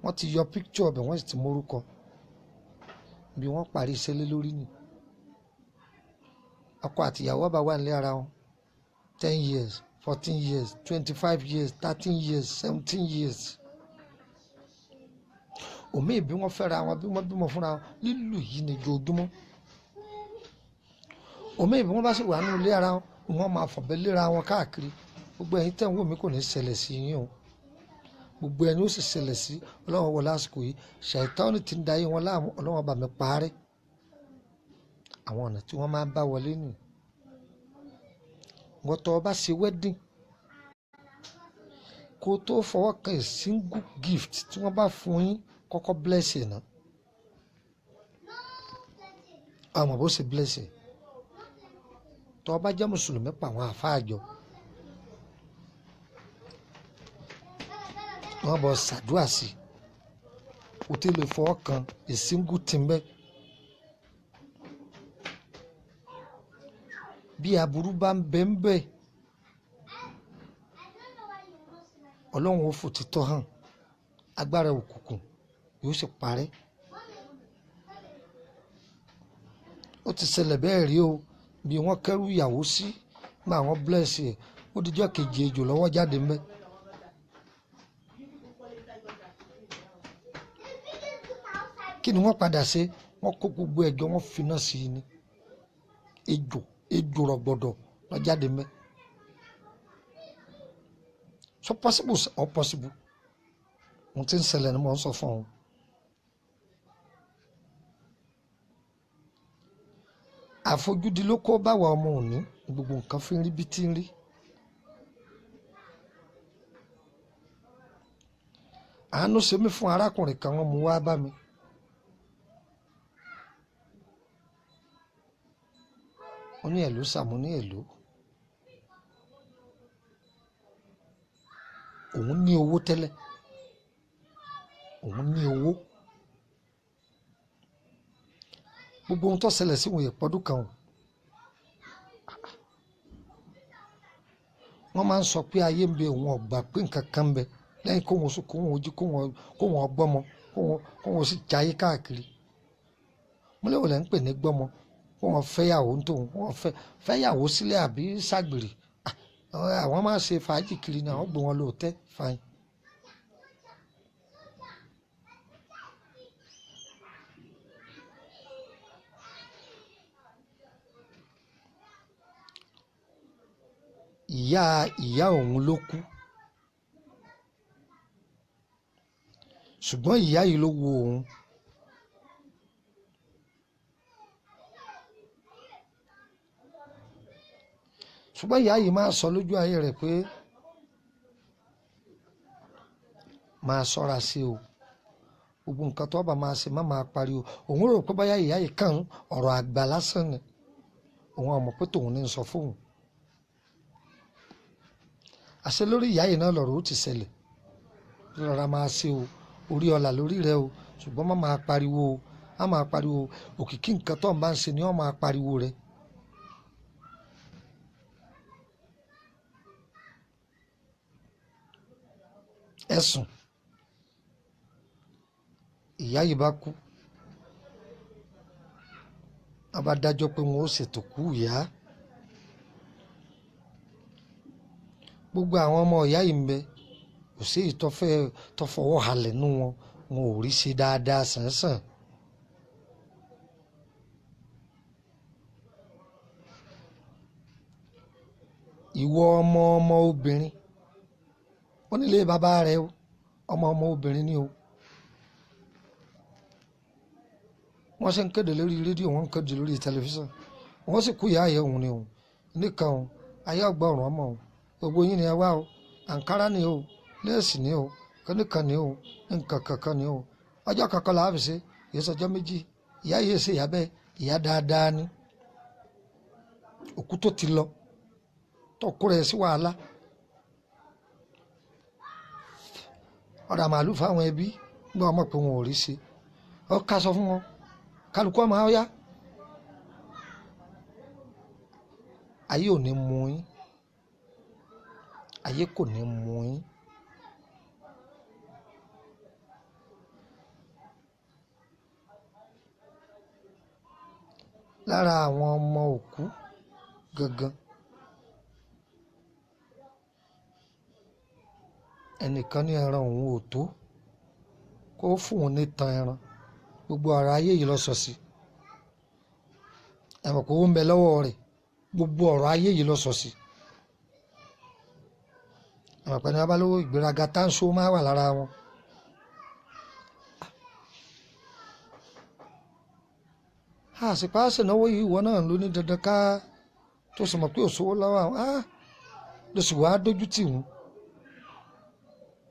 wọ́n ti yọ picture ọbẹ̀, wọ́n sì ti mórúkọ bí wọ́n parí iṣẹ́ lé lórí ni. Ọkọ àtìyàwó bá wà nílé ara wọn 10 years, 14 years, 25 years, 13 years, 17 years. Òmíì bí wọ́n fẹ́ra wọn, bí wọ́n bímọ fúnra wọn, lílù yìí ní ojoojúmọ́. Òmíì bí wọ́n bá sì wà nínú ilé ara wọn, wọ́n máa fọ̀bẹ léra wọn káàkiri. Gbogbo ẹ̀yin tẹ̀ ń wò mí, kò ní ṣẹlẹ̀ sí yín o. Gbogbo ẹni ó sì ṣẹlẹ̀ sí, Ọlọ́run wọlé àsìkò yìí, ṣàìtánì tí ń da ayé wọn láàmú, Ọlọ́run bá mi parẹ́. Àwọn ọ̀nà tí wọ́n máa ń bá wọlé nì. Wọ́n tọ́ ọ bá ṣe wedding, kó tó fọwọ́ kan a single gift tí wọ́n bá fún yín, kọ́kọ́ bless ẹ̀ náà. Àmọ́ bó ṣe bless ẹ̀, tọ́ ọ bá jẹ́ mùsùlùmí, pa àwọn àfáà jọ, wọ́n bọ̀ ṣàdúrà sí o tí lè fọwọ́ kan a single thing bẹ́ẹ̀. Bí aburú bá ń bẹ ń bẹ, Ọlọ́run ó fòtítọ́ hàn, agbára òkùnkùn yóò sì parẹ́. Ó ti ṣẹlẹ̀ bẹ́ẹ̀ rí o. Bí wọ́n kẹ́rù ìyàwó sí gba àwọn bless ẹ̀, ó dijọ́ kejì, ejò lọ́wọ́ jáde mẹ́. Kí ni wọ́n padà ṣe? Wọ́n kó gbogbo ẹ̀jọ́, wọ́n finá sí i ni. Ejò, ejò rọ̀gbọ̀dọ̀ lọ jáde mẹ́. So possible or possible, ohun tí ń ṣẹlẹ̀ ni mo ń sọ fún ọ. Àfojúdi ló kó báwa ọmọ òní, gbogbo nǹkan fi ń rí bí tí ń rí. Àánú ṣe mí fún arákùnrin kan, wọ́n mú wá bá mi. Ó ní èlò sàmú ní èlò. Òun ní owó tẹ́lẹ̀, òun ní owó. Gbogbo ohun tó ṣẹlẹ̀ sí òun ìpọ́dún kan o. Wọ́n máa ń sọ pé ayé ń bẹ, òun ọ̀gbà pé nǹkan kan ń bẹ lẹ́yìn kóun sùn, kóun ojú, kóun ọgbọ́mọ, kóun sì jayé káàkiri. Mo léwo lẹ́ ń pè ní gbọ́mọ, kóun fẹ́yàwó ń tóun, kóun fẹ́yàwó sílẹ̀ àbí ságbèrè. Àwọn máa ṣe fàájì kiri ni, àwọn gbé wọn lóòótẹ́ fàáyìn. Ìyá ìyá òun ló kú, ṣùgbọ́n ìyá yìí ló wo òun. Ṣùgbọ́n ìyá yìí máa sọ lójú ayé rẹ̀ pé máa ṣọ́ra sí o, gbogbo nǹkan tó bá máa ṣe, má máa pariwo. Òun rò pé báyà ìyá yìí kàn ọ̀rọ̀ àgbà lásán ni, òun àmọ̀ pé tòun ní sọ fóun. Àṣẹ lórí ìyá yìí náà lọ̀rọ̀ ó ti ṣẹlẹ̀. Rọra máa ṣe o, orí ọlà lórí rẹ o, ṣùgbọ́n má máa pariwo o, má máa pariwo. Òkìkí nǹkan tó ń bá ń ṣe ni wọ́n máa pariwo rẹ. Ẹ̀sùn ìyá yìí bá kú, wọ́n bá dájọ́ pé wọn ó ṣètò kú ìyá. Gbogbo àwọn ọmọ ìyá yìí ń bẹ, kò sí èyí tó fẹ́ tó fọwọ́ halẹ̀ nú wọn, wọn ò rí ṣe dáadáa sànsàn. Ìwọ ọmọ ọmọ obìnrin, ó nílé bàbá rẹ o, ọmọ ọmọ obìnrin ni o. Wọ́n ṣe ń kéde lórí rédíò, wọ́n ń kéde lórí tẹlifíṣàn, wọ́n sì kú ìyá ayé òun ni òun nìkan o. Ayé ọgbà ọ̀run ọmọ o, gbogbo yín ni ẹ wá o. Àǹkárá ni o, léèsì ni o, Kíníkan ni o, nǹkan kankan ni o. Ọjọ́ kankan là á fi ṣe, kì í ṣọjọ́ méjì. Ìyá yìí ṣe ìyá bẹ́ẹ̀, ìyá dáadáa ni. Òkú tó ti lọ, tó kó rẹ̀ sí wàhálà. Ọ̀dà màálù fáwọn ẹbí, nígbà wọn mọ̀ pé wọn ò rí ṣe. Ó ká sọ fún wọn, kálukú ọmọ ọyá. Ayé ò ní mú yín, ayé kò ní mú yín. Lára àwọn ọmọ òkú gangan, ẹnìkan ní ẹran òun ò tó, kó fún òun ní tan ẹran. Gbogbo ọ̀rọ̀ ayé yìí lọ sọ sí. Ẹ mọ̀ pé owó ń bẹ lọ́wọ́ rẹ̀, gbogbo ọ̀rọ̀ ayé yìí lọ sọ sí. Ẹ mọ̀ pé ní abálówó ìgbéraga táǹṣó máa wà lára wọn. Àsìkò àṣìnáwó yìí ìwọ náà ló ní dandan ká tó sì mọ̀ pé òṣòwò lọ́wọ́ àwọn ló sì wá dójú tì wọ́n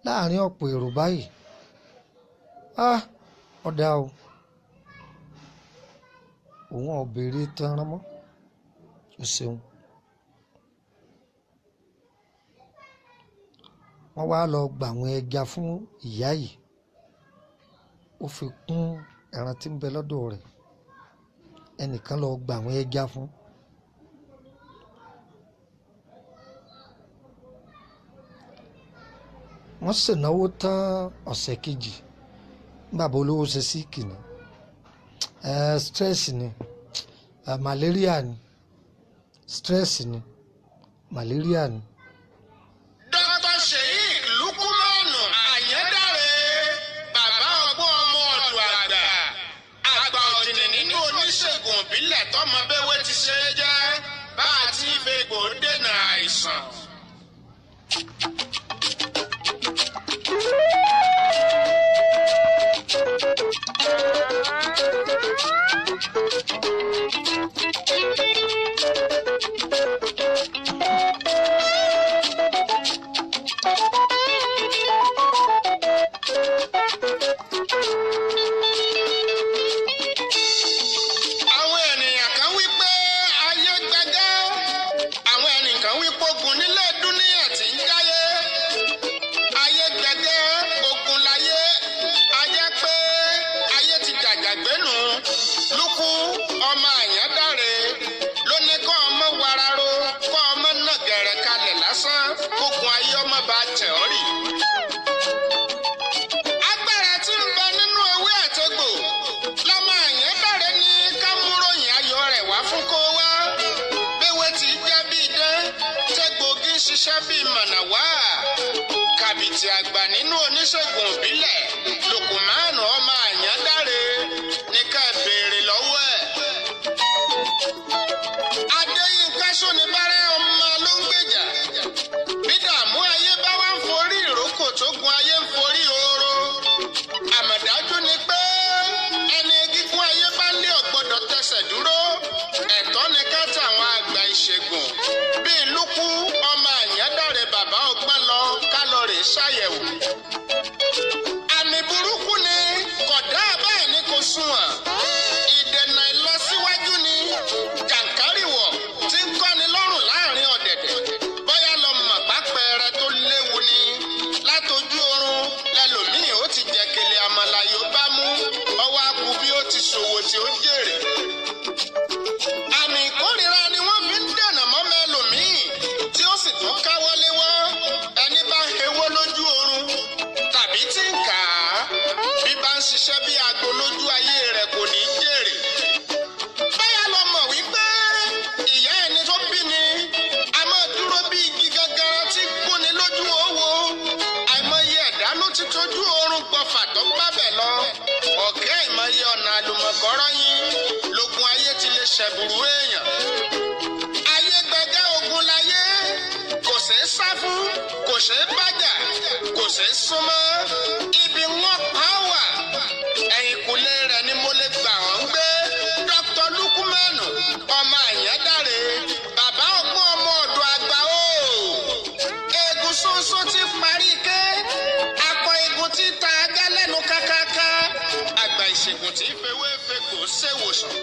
láàrin ọ̀pọ̀ èrò báyìí. Ọ̀dà o, òun ò béèrè tanran mọ́. O ṣeun. Wọ́n wá lọ gbà àwọn ẹja fún ìyá yìí, ó fi kún ẹran tí ń bẹ lọ́dọ̀ rẹ̀. Ẹnìkan lọ gbà àwọn ẹja fún. Wọ́n ṣènáwó tán ọ̀sẹ̀ kejì, bàbá olówó ṣe síìkì ni, stress ni, malaria ni, stress ni, malaria ni. Dr. Sheik Lukumanu Ayandare, bàbá ọgbọ́n ọmọ ọ̀dọ̀ àgbà, àgbà òjìnì nínú oníṣègùn ìbílẹ̀ tọmọ bẹ́wẹ́ ti ṣe é jẹ́ bá a ti fègbò dènà àìsàn. Àwọn ènìyàn kan wí pé ayé gbẹgẹ́, àwọn ẹnìkan wí pé ogun nílé dúníyà tí ń jáyé. Ayé gbẹgẹ́, ogun láyé, ayé pé ayé ti dàjàgbénu. Lúkú ọmọ Àyàndáre ló ní kọ́ ọmọ wararo, kọ́ ọmọ nàgẹ̀rẹ̀ kalẹ̀ lásán, kógun ayé ọmọ bá tẹ̀ ọ́ rì. Agbára tí ń bẹ nínú ewé àtegbò lọ́mọ Àyàndáre ní ká múròyìn ayọ̀ rẹ̀ wá fún kó wá. Béwé ti jẹ́ bí idán, tẹ́gbòógì ń ṣiṣẹ́ bí mọ̀nàwá. Kàbìtì àgbà nínú oníṣègùn ìbílẹ̀ Lukumanu ọmọ Àyàndáre ní ká ẹ béèrè lọ́wọ́ ẹ̀. Adéyínká Ṣónibárẹ́ ọmọ ló ń gbèjà. Bí dààmú ayé bá wá ń forí ìrókò tó gun ayé ń forí ooro. Àmọ̀dájú ni pé ẹni gígùn ayé bá lé ọ̀gbọ́dọ̀ tẹsẹ̀ dúró. Ẹ̀tọ́ ni ká tàwọn àgbà ìṣègùn bíi Lúkú ọmọ Àyàndáre bàbá ọgbọ́n lọ ká lọ rè ṣàyẹ̀wò. Àmì burúkú ni kódà bẹ́ẹ̀ ni kò sunwọ̀n. Ìdènà ìlọsíwájú ni jàǹkárìwọ̀ tí ń kọ́ni lọ́rùn láàrin ọ̀dẹ̀dẹ̀. Bóyá lọ mọ̀ pápẹ́rẹ́ tó léwu ni látojú oorun lẹlòmíì ó ti jẹ kele àmàlà yóò bá mú ọwọ́ akú bí ó ti ṣòwò tí ó jèrè. Àmì ìkórìíra ni wọ́n fi ń dènà mọ́mọ́ ẹlòmíì tí ó sì tún káwọ́lé wọ́n ẹni bá ń hewó lójú oorun tàbí tí ń kà á bí bá ń ṣiṣẹ́ bí aago lójú ayé rẹ̀ kò ní í jèrè. Báyà lọ mọ̀ wípé ìyá ẹni tó bí ni a máa dúró bí igi gangan tí gúnni lójú owó. Àìmọye ẹ̀dá ló ti tójú oorun gbọ̀fà tó bábẹ̀ lọ. Ọ̀kẹ́ àìmọye ọ̀nà àlùmọ̀kọ́rọ́ yín lógun ayé ti lè ṣẹ̀bùrú èèyàn. Ayé gbẹgẹ́ ogun láyé, kò ṣeé sá fún, kò ṣeé bájà, kò ṣeé súnmọ́. Ibi wọn pa wà, ẹ̀yìnkùlé rẹ̀ ni mo lè gbà wọ́n gbé. Dr. Lukumanu ọmọ Àyàndáre, bàbá ọgbọ́n ọmọ ọ̀dọ̀ àgbà o. Eegun ṣoṣo ti parí ké, akọ igi. ṣe wòsàn.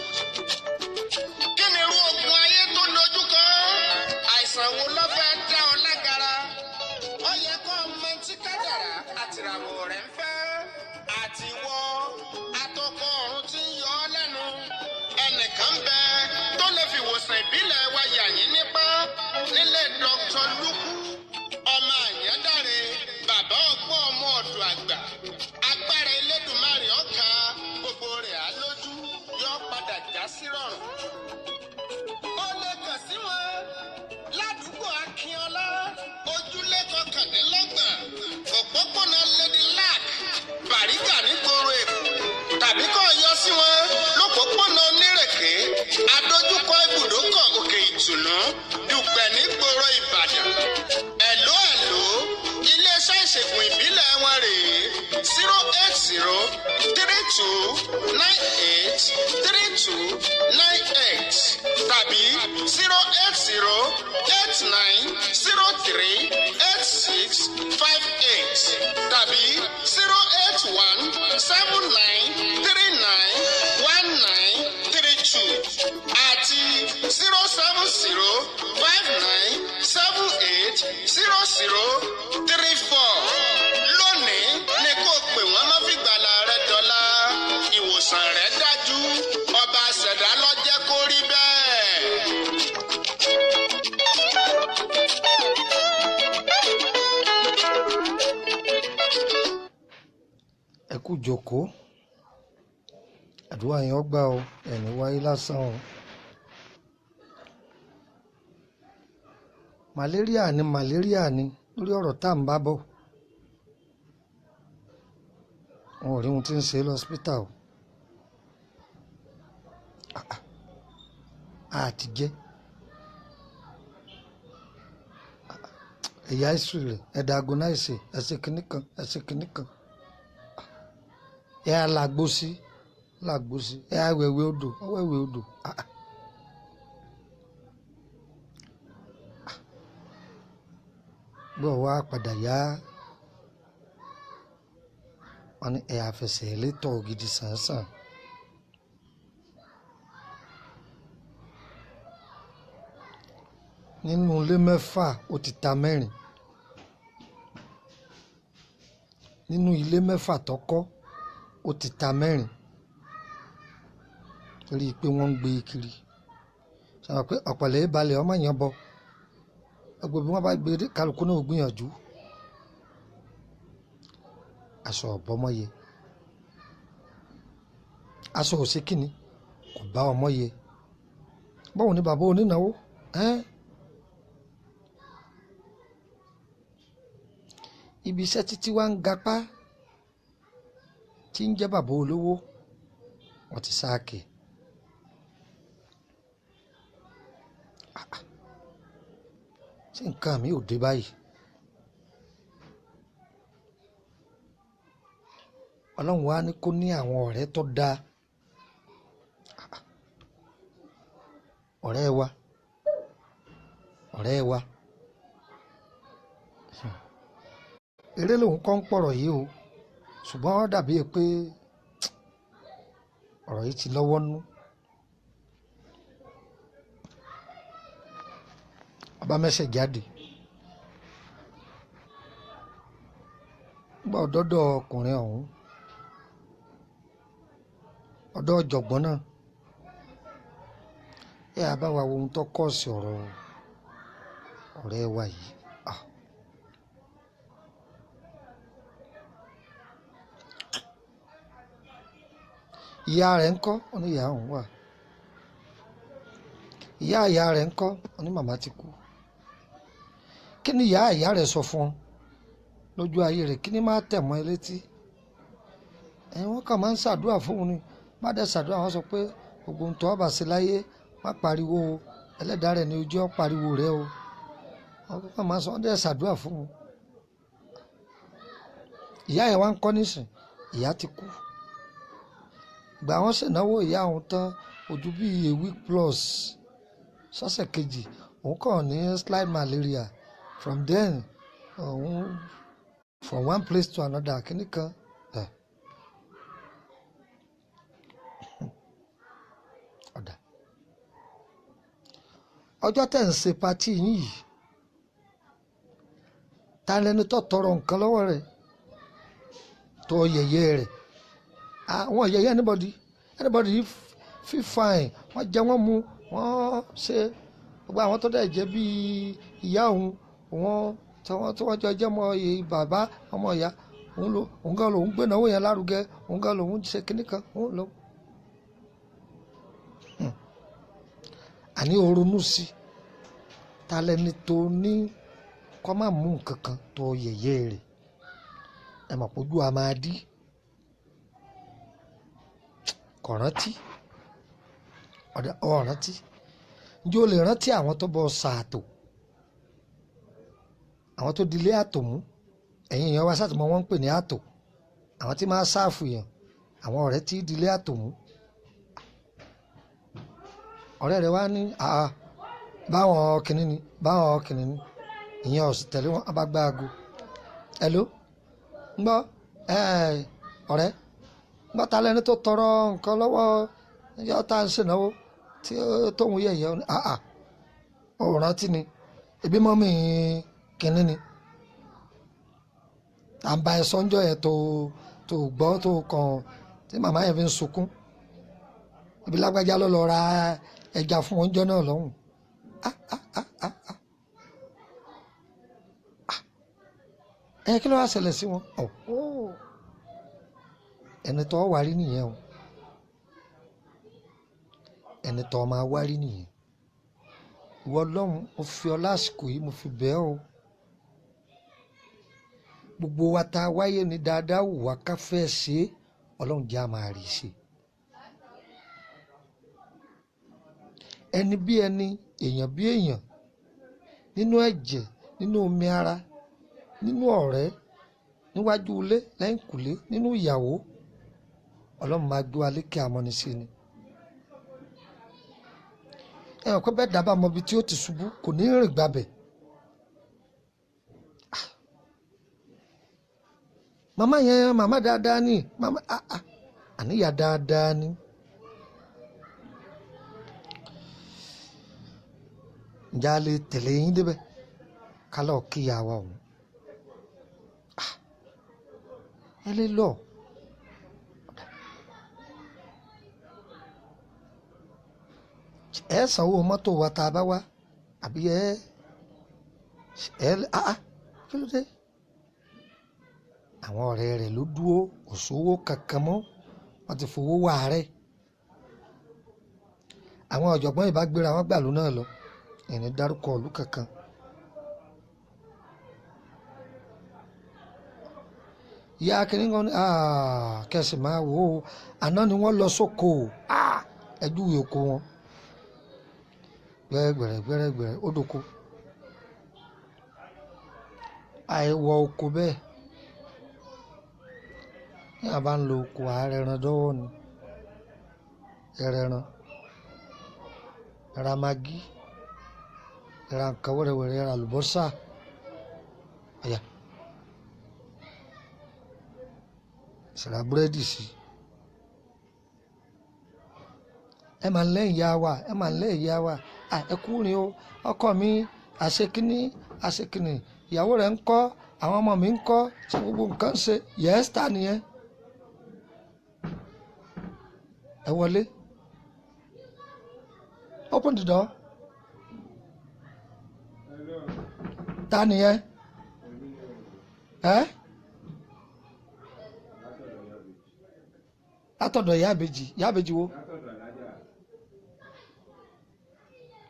Kí ni irú ogun ayé tó dojú kọ? Àìsàn wo ló fẹ́ dá ọ lágara? Ó yẹ kó o mọ tí kádàrá àtìràwọ̀ rẹ̀ ń fẹ́. Àtiwọ́ atọ́kọ ọ̀run tí ń yọ ọ́ lẹ́nu. Ẹnìkan bẹ tó lè fi ìwòsàn ìbílẹ̀ wa yà yín nípa nílé Dr. Lukú ọmọ Àyàndáre, bàbá ọgbọ́n ọmọ ọ̀dọ̀ àgbà. Agbára Elédùmarè ọ̀ka gbogbo rẹ̀ á lójú yọ padà já sí rọrùn. Ó lè kàn sí wọn ládùúgbò Akínọlá, ojúlé 29, òpópónà Lady Lack, Bàrígà nígboro Èkó, tàbí kó yọ sí wọn lópópónà Onírèké, adójúkọ ibùdókọ̀ Òkè Ìtùnú, Dùgbẹ̀ nígboro Ìbàdàn. Ẹ̀ló ẹ̀ló, iléeṣẹ́ ìṣègùn ìbílẹ̀ wọn rèé: 08032983298 tàbí 08089038658 tàbí 08179391932 àti 07059780034. Lónìí ni kò pè wọ́n, má fi gbàlà rẹ dọ́là. Ìwòsàn rẹ dájú, ọba ṣẹ̀dá ló jẹ́ kó rí bẹ́ẹ̀. Ẹ kú jókòó, àdúrà yẹn ó gbà o, ẹni wáyé lásán o. Malaria ni, malaria ni lórí ọ̀rọ̀ tá à ń bá bọ̀. Wọn ò rí ohun tí ń ṣe lọ́sípítà o. Àti jẹ́ ẹ̀yà ìsù rẹ̀, ẹ̀dà agonáìsì, ẹ̀sìn kìnnì kan, ẹ̀sìn kìnnì kan, ẹ̀ alàgbòsí làgbòsí, ẹ̀ awẹ̀wẹ̀ odò, ọwẹ̀wẹ̀ odò. Gbọ́ wá padà yá wọn ní ẹ̀ àfẹsẹ̀ létọ̀ gidi sàn-sàn. Nínú ilé 6 ó ti ta 4. Nínú ilé 6 tó kọ́, ó ti ta 4 torí pé wọ́n ń gbé e kiri. Sọ pé ọ̀pọ̀lẹ́ balẹ̀ ọmọ yẹn bọ gbogbo bí wọ́n bá gbé kálukú náà gbìyànjú. Aṣọ ọ̀bọ̀mọye, aṣọ òṣèkínni kò bá ọmọ yẹ. Báwo ni bàbá onínáwó ẹ́n? Ibi iṣẹ́ títí wá ń gapá tí ń jẹ́ bàbá olówó, wọ́n ti sáàkì. Ṣé nǹkan mi ò dé báyìí? Ọlọ́run wá ní kó ní àwọn ọ̀rẹ́ tó dáa. Ọ̀rẹ́ wa, ọ̀rẹ́ wa, eré lòun kọ́ ń pọ̀rọ̀ yìí o, ṣùgbọ́n ó dàbí pé ọ̀rọ̀ yìí ti lọ́wọ́ nú. Ọba mẹ́sẹ̀ jáde nígbà ọ̀dọ́dọ̀ ọkùnrin ọ̀hún, ọ̀dọ́ ọ̀jọ̀gbọ́n náà, ẹ á bá wa wo ohun tó kọ́ọ̀sì ọ̀rọ̀ ọ̀rẹ́ wa yìí. Ìyá rẹ̀ ń kọ́? Ó ní ìyá òun wà. Ìyá ìyá rẹ̀ ń kọ́? Ó ní màmá ti kú. Kí ni ìyá ìyá rẹ̀ sọ fún ọ lójú ayé rẹ̀? Kí ni máa tẹ̀ mọ́ ẹ létí? Ẹ̀yin wọ́n kàn máa ń ṣàdúrà fóun ni. Má dẹ̀ ṣàdúrà, wọ́n sọ pé gbogbo ohun tó bá ṣe láyé, má pariwo o, ẹlẹ́dàá rẹ̀ ni ojú ọ̀ pariwo rẹ o. Wọ́n kàn máa sọ, wọ́n dẹ̀ ṣàdúrà fóun. Ìyá yẹn wá ń kọ́ nísìn, ìyá ti kú. Ìgbà wọn ṣènáwó ìyá òun tán, ojú bíi a week plus sọ́sẹ̀ kejì, òun kàn ní slight malaria. From then òun from one place to another, kíní kan. Ọjọ́ tẹ̀ ń ṣe patí yín yìí, ta lẹni tó tọrọ nǹkan lọ́wọ́ rẹ̀ tó yẹ̀yẹ́ rẹ̀? Àwọn yẹ̀yẹ́ anybody, anybody feel fine. Wọ́n jẹ, wọ́n mu, wọ́n ṣe gbogbo àwọn tó dẹ̀ jẹ́ bíi ìyá òun, wọ́n tí wọ́n jọ jẹ́ ọmọ bàbá, ọmọ ìyá òun, ló òun gan lòun gbé náwó yẹn lárugẹ, òun gan lòun ṣe kíní kan òun lò. Àní o ronú sí, ta lẹni tó ní kọ́ máa mú nǹkan kan tó yẹ̀yẹ́ rẹ̀? Ẹ mọ̀ pójú a máa dí. Kò rántí ọ̀ rántí. Ǹjẹ́ o lè rántí àwọn tó bọ́ sàtò, àwọn tó dilé àtò mú? Ẹ̀yin èèyàn wa sátìmọ́ wọ́n ń pè ní àtò, àwọn tí máa sáàfù yàn, àwọn ọ̀rẹ́ tí dilé àtò mú. Ọ̀rẹ́ rẹ̀ wá ní àá báwọn kìnínní ni, báwọn kìnínní ni, ìyẹn ọ̀sìn tẹ̀lé wọn bá gbá aago. Hello, ń gbọ́ ọ̀rẹ́, ń gbọ́, ta lẹni tó tọrọ nǹkan lọ́wọ́ yọ tá à ń ṣènáwó tí tóun yẹ̀yẹ́? Ní àà ò rántí ni, ebi mọ́mí kìnínní ni à ń bá ẹ sọ́njọ́ yẹn tó gbọ́ tó kàn tí màmá yẹn fi ń sunkún. Ibi lágbájá ló lọ ra ẹja fún oúnjẹ náà lọ́hùn. Ah ah ah ah ah, ẹ kí ló wá ṣẹlẹ̀ sí wọn? Ọ̀ ẹni tó wà rí nìyẹn o, ẹni tó máa wá rí nìyẹn. Ìwọ Ọlọ́run, mo fi ọ lásìkò yìí, mo fi bẹ̀ ọ́ o. Gbogbo wa tá a wáyé ní dáadáa wù wá ká fẹ́ ṣe é, Ọlọ́run jẹ́ a máa rí ṣe. Ẹni bí ẹni, èèyàn bí èèyàn, nínú ẹ̀jẹ̀, nínú omi ara, nínú ọ̀rẹ́, níwájú ilé, lẹ́yìnkùlé, nínú ìyàwó, Ọlọ́run máa gbé wa lékè amọ́nisí ni. Ẹ hàn pé bẹ́ẹ̀ dábàá mọ ibi tí ó ti ṣubú, kò ní rìn gbabẹ̀. Màmá yẹn, màmá dáadáa ni, màmá àníyá dáadáa ni. Ǹjẹ́ a lè tẹ̀lé yín débẹ̀ ká lọ́ọ́ kíyà wa òun? Ẹ lè lọ. Ẹ sanwó mọ́tò wa tá a bá wá, àbí ẹ ẹ kí ló dé? Àwọn ọ̀rẹ́ rẹ̀ ló dúró, kò sówó kankan mọ́, wọ́n ti fowó wá rẹ̀. Àwọn ọ̀jọ̀gbọ́n ìbá gbéra wọn gbàlú náà lọ, ìní dárúkọ ìlú kankan. Ìyá akínní kan ní kẹsì máa wò ó, àná ni wọ́n lọ sóko ẹjú oko wọn gbẹrẹgbẹrẹ gbẹrẹgbẹrẹ ó doko. Àìwọ oko bẹ́ẹ̀ ní a bá ń lo oko ààrẹ ẹran dọ́wọ́ ni, ẹrẹran, ra magí, ra nǹkan wẹ́rẹ́wẹ́rẹ́, ra àlùbọ́sà, ọ̀yà sàrà búrẹ́dì sí. Ẹ máa ń lẹ́ ìyá wa, ẹ máa ń lẹ́ ìyá wa, ẹ kú rìn o, ọkọ mi àṣekínní àṣekínní, ìyàwó rẹ̀ ń kọ́, àwọn ọmọ mi ń kọ́, ṣé gbogbo nǹkan ṣe yẹ́sítà nìyẹn. Ẹ wọlé, open the door. Ta nìyẹn? Ẹ látọ̀dọ̀ ìyá àbèjì. Ìyá àbèjì wo?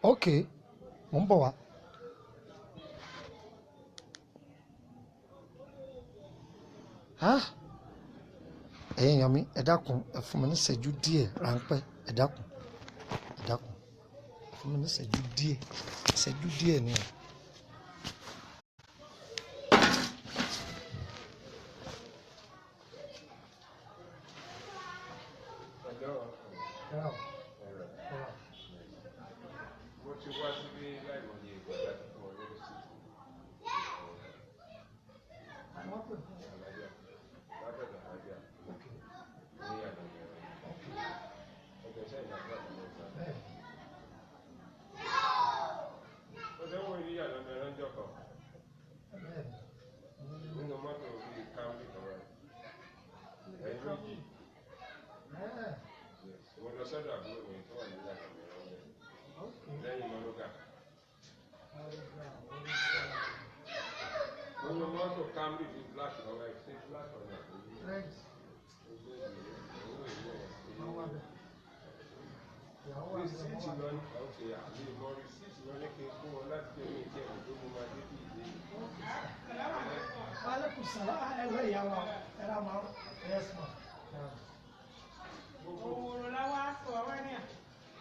Ok, mò ń bọ̀ wá. Ẹ̀yin èèyàn mi, ẹ dákun, ẹ fún mi ní ìṣẹ́jú díẹ̀ ráńpẹ́. Ẹ dákun, ẹ dákun, ẹ fún mi ní ìṣẹ́jú díẹ̀, ìṣẹ́jú díẹ̀ ni o. Mo ti wá síbí láìmọye ìgbà láti fún ọ ní rìsíìtì. Alájà, látọ̀dọ̀ alájà, ní àlàyé rẹ̀. Ọjọ́ iṣẹ́ ìlànà àti mẹ́ta. sọ́dọ̀ àbúrò mi tó wà ní ìlànà mi lọ́wọ́ lẹ́yìn mọ́lúgà. Mo lo mọ́tò Camry bíi black lọ́wọ́ ẹ̀ ṣé black ọ̀nà àbúrò. Red. Wọ́n wá bẹ̀. Ìyàwó wà bẹ̀, Rìsíìtì wọ́n wà lọ bẹ̀. ní ọ̀kẹ́ àbí ìmọ̀ rìsíìtì lọ ní kí n fún wọn láti jẹ́ mi ìjẹ́ ìmọ̀ tó mú ma dé bí ìdí. Aleykum salaam. Ẹ lọ ìyá wa. Ẹ rà máa. Yes ma. Òwòrò la wá sọ wá ní à.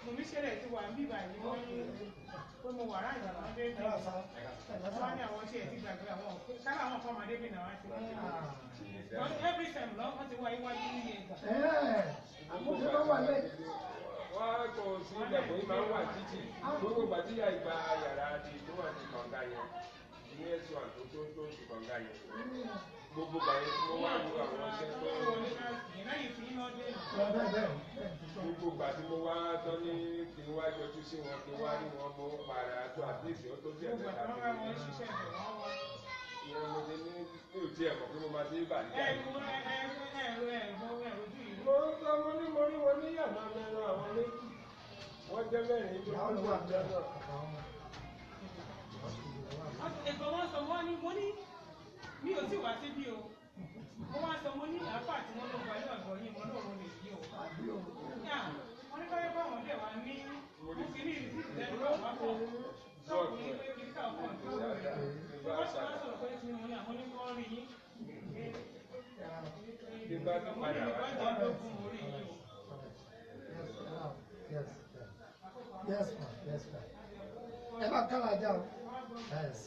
Mo ní ṣẹlẹ̀ tí wà ń bíbà yìí wọ́n ní pé mo wà ráyè àwọn dé Ẹ bí. rà sá. Ẹ lọ sá. Wọ́n ní àwọn ṣe ti gbàgbé àwọn òkú. Sábà àwọn kan máa dé bí náà wá sí. Wọ́n every time lọ wọ́n ti wá iwájú níye ìgbà. Ẹ́ẹ̀, àkójọ bá wà lẹ́. Wọ́n kò sí ilẹ̀kùn yìí máa ń wà títì. Gbogbo ìgbà tí ìyá ìgbà yàrá di tó wà ní kànga yẹn ní ẹ̀sùn àtó tó tó ti kànga yẹn. Gbogbo ìgbà yẹn tí mo wá lu àwọn iṣẹ́ tó Lẹ́yìn tí iná dé nà. Bẹ́ẹ̀ bẹ́ẹ̀ bẹ́ẹ̀ ti sọ. gbogbo ìgbà tí mo wá tán ní kí n wá yọjú sí wọn kí n wá rí wọn mo para tó àdéhìí ó tó díẹ̀ Gbogbo mẹ́ta àtàwọn fi bá mi. wọn ṣiṣẹ́ ìbẹ̀ wọ́n wá. Ìyẹn mo ti ní mi ò tiẹ̀ mọ̀ pé mo máa dé ìbàdí. Ẹ̀rù ẹ̀rù ẹ̀rù ẹ̀rù ẹ̀rù ojú ìlú. Mo ń sọ mo ní mo rí wọn ní yàrá mẹ́rin àwọn méjì. Wọ́n jẹ́ mẹ́rin tó Ìyàwó ló wà bẹ́ẹ̀. Àtàwọn ọmọ. Ẹ̀gbọ́n wọn sọ wọ́n ní mo ní mi ò tí wá síbí o. Mo wá sọ mo ní àáfà tí wọ́n lọ gba ilé ọ̀gbọ́n yìí mo lóòrùn lè yí o. Àbí o. Yà, wọ́n ní káyọ̀ bá wọn dẹ̀ wá ní mo ti ní ìrísí ìdẹ́nu bá wà pọ̀. Sọ́ọ̀bù ní pé kí ká ọkọ̀ tó rẹ̀. Wọ́n sì wá sọ̀rọ̀ pé tí mo ní àwọn oníkọ́ rí yín. Bí bá tún padà wá. Yes, yes, yes ma, yes ma. Ẹ bá kálá ajá o. Yes.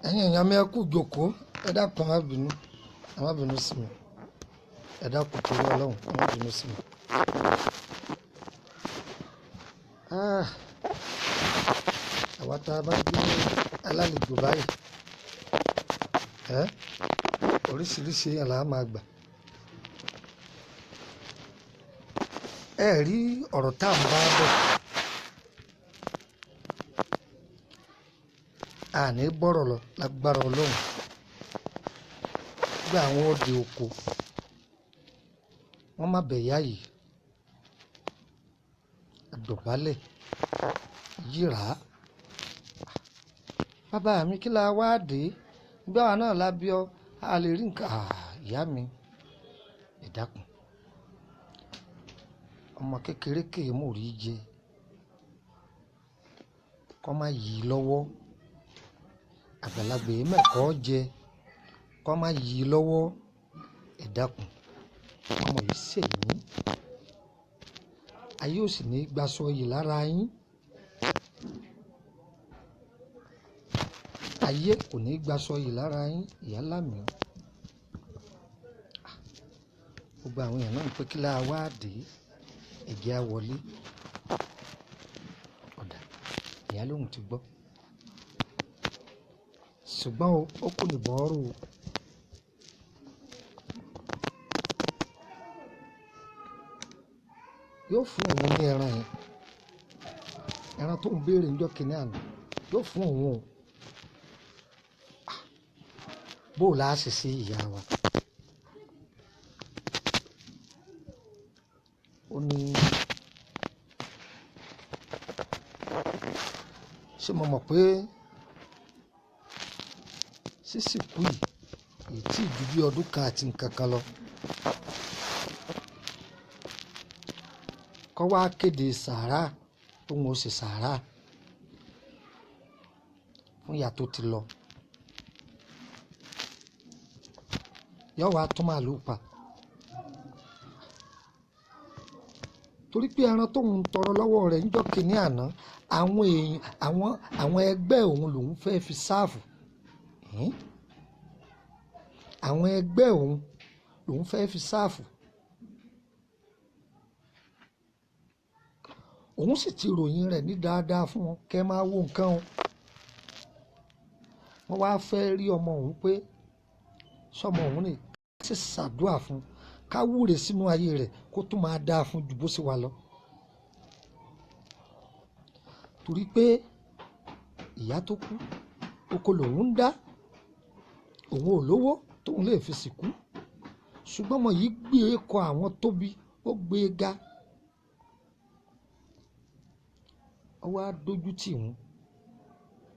Ẹ̀yin èèyàn mi, ẹ kú jókòó. Ẹ dákun, ẹ má bínú, ẹ má bínú sí mi. Ẹ dákun torí Ọlọ́run, ẹ má bínú sí mi. Ah, àwa tá a bá gbé alálejò báyìí, ẹ oríṣiríṣi èèyàn là á máa gbà. Ẹ rí ọ̀rọ̀ tá à ń bá bọ̀, àní bọ̀rọ̀ lọ lágbára Ọlọ́run. Gbé àwọn òde oko, wọ́n má bẹ̀ yá yìí, àdọ̀bálẹ̀ yíra. Bàbá mi, kí la wá dé? Gbé àwa náà lábí ọ, a lè rí nǹkan. Ah, ìyá mi, ẹ dákun. Ọmọ kékeré kèé mò rí jẹ kọ́ má yí i lọ́wọ́. Àgbàlagbà yìí mẹ́kọ̀ọ́ jẹ kọ́ má yí i lọ́wọ́. Ẹ dákun, ọmọ yìí sẹ̀yìn, ayé ò sì ní gbaṣọ yìí lára yín. Ayé kò ní gbaṣọ yìí lára yín, ìyá lámì. Gbogbo àwọn èèyàn náà ń pé kí láà wá dé, ẹ̀jẹ̀ á wọlé. Ọ̀dà ìyá lóhùn ti gbọ́, ṣùgbọ́n o, ó kù nìbọn ọ̀rọ̀ o. Yóò fún òun ní ẹran yẹn, ẹran tó ń béèrè níjọ́ kìíní àná, yóò fún òun o. Ah, bó o láá ṣe sí ìyá wa? Ó ní ṣé mo mọ̀ pé sísìkú yìí èyí tí ju bí ọdún kan àti nǹkan kan lọ, kọ́ wá kéde sàárà tóun ó ṣe sàárà fún ìyá tó ti lọ, yóò wá tún màálùú pa, torí pé ẹran tóun ń tọrọ lọ́wọ́ rẹ̀ níjọ́ kìíní àná, àwọn èèyàn, àwọn ẹgbẹ́ òun lòun fẹ́ fi sáàfù. Àwọn ẹgbẹ́ òun lòun fẹ́ fi sáàfù. Òun sì ti ròyìn rẹ̀ ní dáadáa fún wọn. Kẹ́ máa wo nǹkan o. Wọ́n wá fẹ́ rí ọmọ òun pé sọmọ òun ni, ká sì ṣàdúà fún, Ká wúre sínú ayé rẹ̀ kó tún máa dáa fún ju bó ṣe wà lọ. Torí pé ìyá tó kú oko lòun ń dá, òun ò lówó tóun lè fi sìnkú, ṣùgbọ́n ọmọ yìí gbé e kọ àwọn tóbi, ó gbé e ga, ó wá dójú tì wọ́n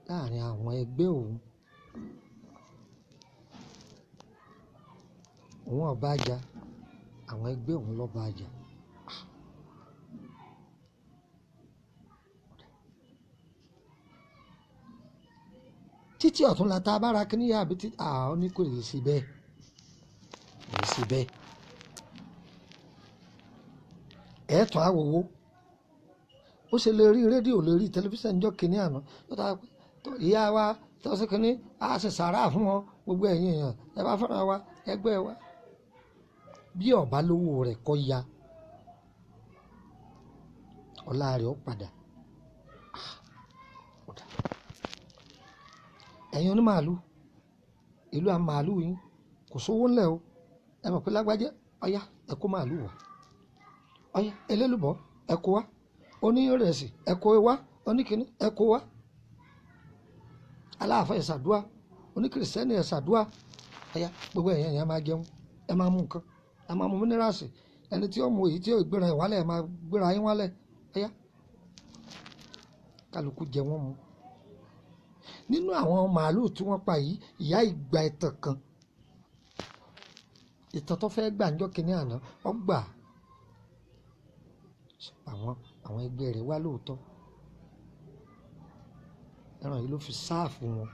láàrin àwọn ẹgbẹ́ òun. Òun ọba àjà, àwọn ẹgbẹ́ òun lọ́ba àjà. Títí ọ̀tún la ta bára kí níyà àbí tí àwọn ní kò lè ṣe bẹ́ẹ̀, lè ṣe bẹ́ẹ̀. Ẹ̀ẹ́tàn àwòwò ó ṣe lè rí rédíò, lè rí tẹlifíṣàn níjọ́ kìíní àná tó ìyá wa tó ṣe kìíní á ṣe sàárà fún wọn, gbogbo ẹ̀yin èèyàn ẹ bá fẹ́ràn wa ẹgbẹ́ wa. Bí ọ̀bá lówó rẹ̀ kọ́ ya ọlá rẹ̀ ó padà. Ẹ̀yin onímàálù, ìlú à màálù yín kò sówó ńlẹ̀ o, ẹ mọ̀ pé lágbájá ọ̀yá ẹ kó màálù wá, ọ̀yá elélùbọ́ ẹ kó wá, onírẹsì ẹ kó wá, oníkíní ẹ kó wá, aláàfáà ẹ ṣàdúà, oníkìrìsìtẹ́nì ẹ ṣàdúà, ọ̀yá gbogbo ẹ̀yin ẹ̀yin máa jẹun, ẹ máa mú nǹkan, ẹ máa mú mínírààsì, ẹni tí ó mú èyí tí ó gbéra ẹ̀ wálẹ̀ ẹ máa gbéra yín wálẹ̀, ọ̀yá kálukú jẹ wọ́n mu. Nínú àwọn màálù tí wọ́n pa yìí, ìyá ìgbà ìtàn kan, ìtàn tó fẹ́ gbà níjọ́ kínní àná, ó gbà àwọn ẹgbẹ́ rẹ̀ wá lóòótọ́. Ẹran yìí ló fi sáàfù wọn.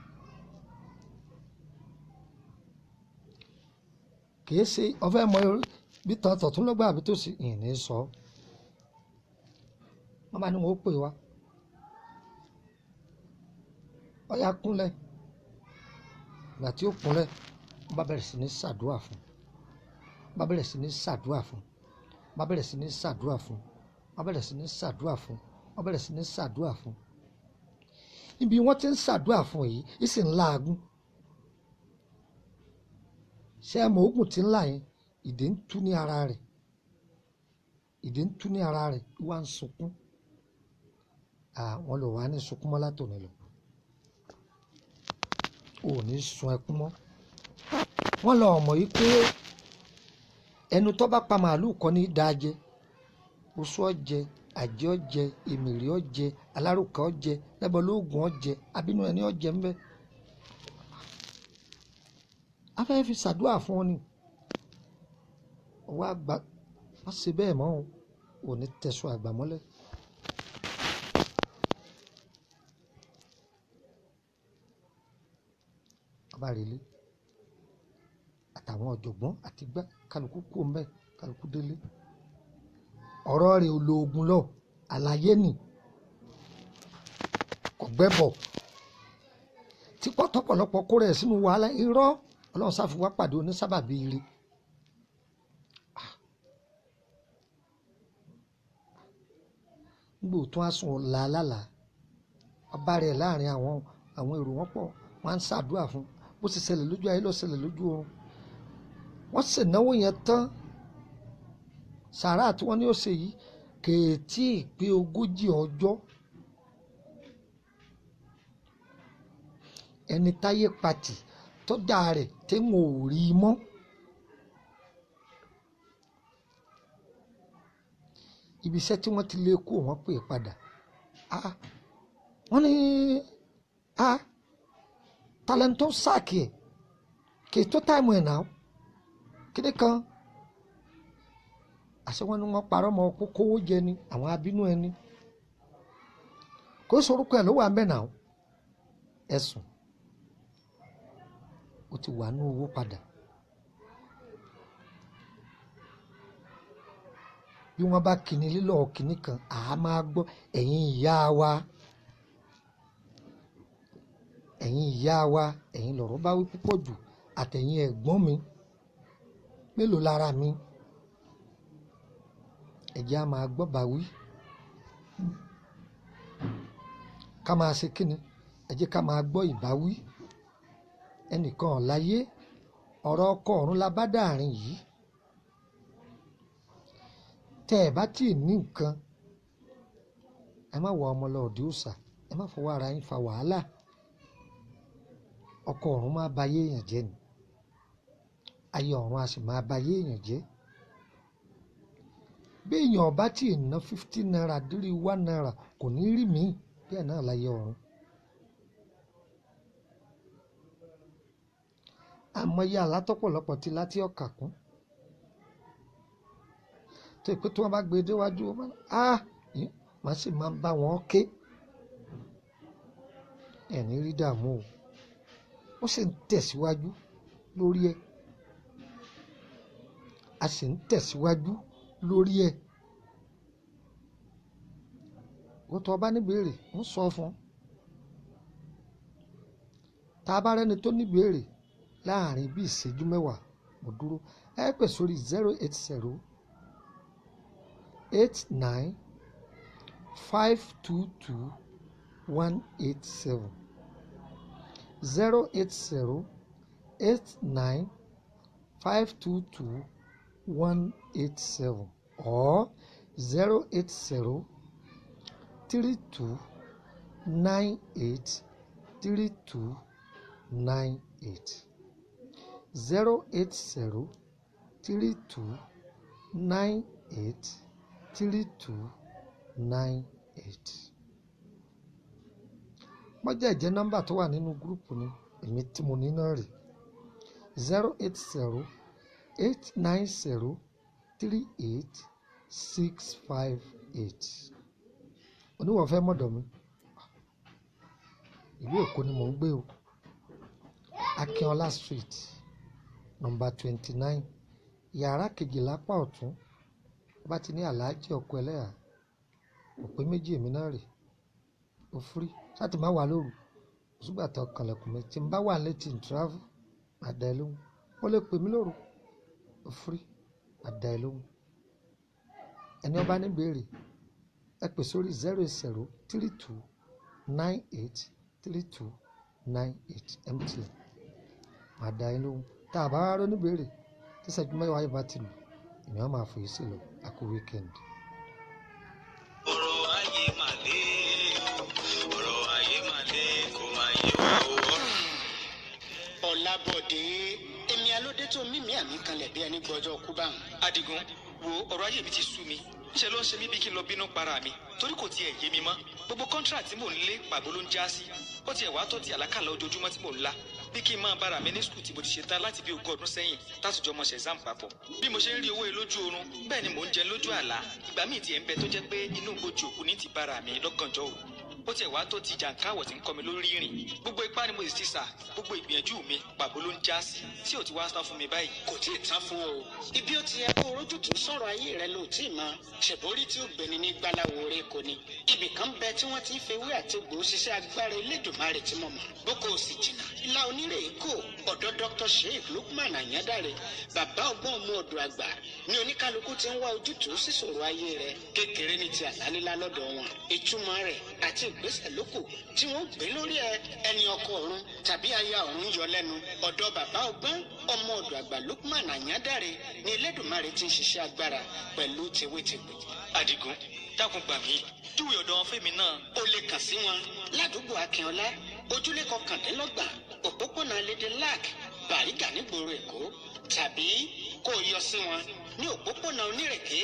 Kìí ṣe ọfẹ́ mọ bí tàn tọ̀tún lọ́gbà àbí tó sì ìní sọ. Wọ́n bá ní wọn ó pè wá. Ọ̀yá kúnlẹ̀. Ìgbà tí ó kúnlẹ̀, wọ́n bá bẹ̀rẹ̀ sí ní ṣàdúrà fún. Wọ́n bá bẹ̀rẹ̀ sí ní ṣàdúrà fún. Wọ́n bá bẹ̀rẹ̀ sí ní ṣàdúrà fún. Wọ́n bẹ̀rẹ̀ sí ní ṣàdúrà fún. Wọ́n bẹ̀rẹ̀ sí ní ṣàdúrà fún. Ibi wọ́n ti ń ṣàdúrà fún yìí, ìsì ń làágùn. Ṣé ẹ mọ oògùn tí ń là yẹn? Ìdè ń tú ní ara rẹ̀. Ìdè ń tú ní ara rẹ̀, wá ń sunkún. Àwọn lò wá ní sunkún mọ́ látòní lọ. Ò ní sun ẹkún mọ́. Wọ́n lọ mọ̀ yìí pé ẹnu tó bá pa màálù kọ́ ní dáa jẹ. Oṣù ọjẹ, àjẹ́ ọjẹ, èmèrè ọjẹ, alárùkà ọjẹ, lẹ́bọ̀lóògùn ọjẹ, abínú ẹni ọjẹ ń bẹ. A fẹ́ fi ṣàdúrà fún ọ ni. Ọwọ́ àgbà má ṣe bẹ́ẹ̀ mọ́ o, ò ní tẹ̀sùn àgbà mọ́lẹ̀. Ọba rèlé àtàwọn ọ̀jọ̀gbọ́n àti gbá kálukú kú ọmọ ẹ̀ kálukú délé. Ọ̀rọ̀ rẹ̀ ò lo oògùn lọ, àlàyé nì kò gbẹ́bọ̀. Tí pọ́tọ́pọ̀lọpọ̀ kó rẹ̀ sínú wàhálà irọ́, Ọlọ́run ṣàfi wá pàdé onísábàbí ire. Nígbà tó á sùn ọ̀la lálàá, ọba rẹ̀ láàrin àwọn èrò wọn pọ̀, wọ́n á ń ṣàdúrà fún un. Bó ṣe ṣẹlẹ̀ lójú ayé ló ṣẹlẹ̀ lójú oorun. Wọ́n sì náwó yẹn tán. Sàárà tí wọ́n ní ó ṣe yìí kèétí pé 40 ọjọ́. Ẹni táyé patì tọ́jà rẹ̀ tí wọn ò rí i mọ́. Ibi iṣẹ́ tí wọ́n ti lé kó wọ́n pè padà. Wọ́n ní talento sáàkì ẹ̀ kì í tó táìmù ẹ̀ náà kíni kan. Àṣẹ wọn ni wọ́n parọ́ mọ́ kó kówó jẹ ni àwọn abínú ẹni. Kò sórúkọ ẹ̀ ló wà ń bẹ̀ náà. Ẹ̀sùn ó ti wà ní owó padà. Bí wọ́n bá kíni lílọ̀ kíní kan, àá máa gbọ́ ẹ̀yin ìyá wa. Ẹ̀yin ìyá wa, ẹ̀yin lọ̀rọ̀ bá wí púpọ̀ jù àtẹ̀yin ẹ̀gbọ́n mi. Mélòó lára mi? Ẹ jẹ́ á máa gbọ́ bá wí. Ká máa ṣe kíni? Ẹ jẹ́ ká máa gbọ́ ìbáwí. Ẹnìkan ò láyé, ọ̀rọ̀ ọkọ ọ̀run la bá dàárín yìí. Tẹ́ ẹ bá tí ì ní nǹkan, ẹ má wọ ọmọ lọ òde òòṣà, ẹ má fọwọ́ ara yín fa wàhálà. Ọkọ ọ̀run máa ba ayé èèyàn jẹ́ ni, ayé ọ̀run a sì máa ba ayé èèyàn jẹ́. Bí èèyàn ọba tí ì ná 50 naira dírí 1 naira kò ní rí míì, bẹ́ẹ̀ náà láyé ọ̀run. Àmọye àlá tọ́pọ̀lọpọ̀ ti láti ọ̀kà kún tó ìpè tí wọ́n bá gbé déwájú wọn, á màá sì máa bá wọn ké. Ẹ̀ní rí dààmú o, ó sì ń tẹ̀síwájú lórí ẹ̀, a sì ń tẹ̀síwájú lórí ẹ̀. Wọ́n tó ọba níbèrè ń sọ fún un. Tá a bá rẹ́ni tó níbèrè láàrin bí ìṣẹ́jú mẹ́wàá, mo dúró. Ẹ pè sórí 080 89 522 187, 080 89 522 187 or 080 32 98 32 98, 080 32 98 32 98. Mọ́jà ìjẹ́ nọ́mbà tó wà nínú gúrùpù ni èmi tí mo ní náà rè 080 890 38 658. Oníwọ̀ fẹ́ mọ̀dọ̀ mi, ìlú Èkó ni mò ń gbé o, Akínọlá Street, nọ́mbà 29, yàrá kejìlá apá ọ̀tún. Bá ti ní Aláàjì ọkọ ẹlẹ́yà, kò pé méjì èmi náà rè. Ó fúrí láti má wà lóru, òṣùgbà tó kànlẹ̀kùn mi tí n bá wà létí n travel, má dá ẹ lóhùn. Ó lè pè mí lóru, ó fúrí, má dá ẹ lóhùn. Ẹni ọba ní béèrè, ẹ pè sórí 080 32 98 32 98 MTN, má dá ẹ lóhùn. Tá a bá wá rọ́ ní béèrè tí ìṣẹ́jú mẹ́wàá yìí bá ti lù, èmi á máa fòye sí lọ. A kú weekend. Ọ̀rọ̀ ayé mà le o, ọ̀rọ̀ ayé mà le, kò má yé wa o. Ọ̀làbọ̀dé, èmi alóde tó mímí àmì kanlẹ̀ bí ẹni gbọ́jọ́ kú bá wọn. Adigun, wo ọ̀rọ̀ ayé mi ti sú mi. Ńṣe ló ń ṣe mí bí kí n lọ bínú para mi, torí kò tiẹ̀ yé mi mọ́. Gbogbo contract tí mò ń lé pàbó ló ń já sí. Ó tiẹ̀ wá tó ti àlákàlà ojoojúmọ́ tí mò ń lá, bí kí n máa bára mi ní skul tí mo ti ṣe tán láti bí 20 ọdún sẹ́yìn tásùjọ mọ̀ ṣe exam papọ̀. Bí mo ṣe ń rí owó yìí lójú oorun, bẹ́ẹ̀ ni mò ń jẹ lójú àlá. Ìgbà míì tiẹ̀ ń bẹ tó jẹ́ pé inú gbòjò òkú ní ti bára mi lọ́gànjọ́ òru. Ó tiẹ̀ wá tó ti jàǹkáwọ̀ tí ń kọ́ mi lórí ìrìn. Gbogbo ipá ni mo sì ti sà, gbogbo ìgbìyànjú mi pàbó ló ń já sí, tí ò ti wá tán fún mi báyìí. Kò tí ì tán fún ọ. Ibi ó ti yẹ kó rójútùú sọ̀rọ̀ ayé rẹ ló tí ì mọ. Ṣèbórí tí ó gbéni ní gbáláwo rẹ kò ní. Ibì kan bẹ tí wọ́n ti ń fewé àti egbò ṣiṣẹ́ agbára Elédùmarè tí mo mọ̀. Boko ò sì jìnnà. Ilá onírè kò ọ̀dọ̀ Dr. Sheikh Lukman Àyándàrè, bàbá ọgbọ́n ọmọ ọ̀dọ̀ àgbà ní oníkálukú ti ń wá ojútùú sí ṣòro ayé rẹ. Kékeré ní ti àlálílá lọ́dọ̀ wọn. Ìtumọ̀ rẹ̀ àti ìgbésẹ̀ lókù tí wọ́n gbé lórí ẹ, ẹni ọkọ ọ̀run tàbí aya ọ̀run yọ lẹ́nu. Ọ̀dọ̀ bàbá ọgbọ́n ọmọ ọ̀dọ̀ àgbà Lukman Àyándàrè ní Elédùmarè ti ń ṣiṣẹ́ agbára pẹ̀lú tewétegbò. Adigun, dákun gbà mí, júwe ọ̀dọ̀ wọn fẹ́mi náà. O lè kàn sí wọn ládùúgbò Akínọlá, ojúlé 29, òpópónà Lédè Lac, Bàrígà nígboro Èkó, tàbí kó o yọ sí wọn ní òpópónà Onírèké,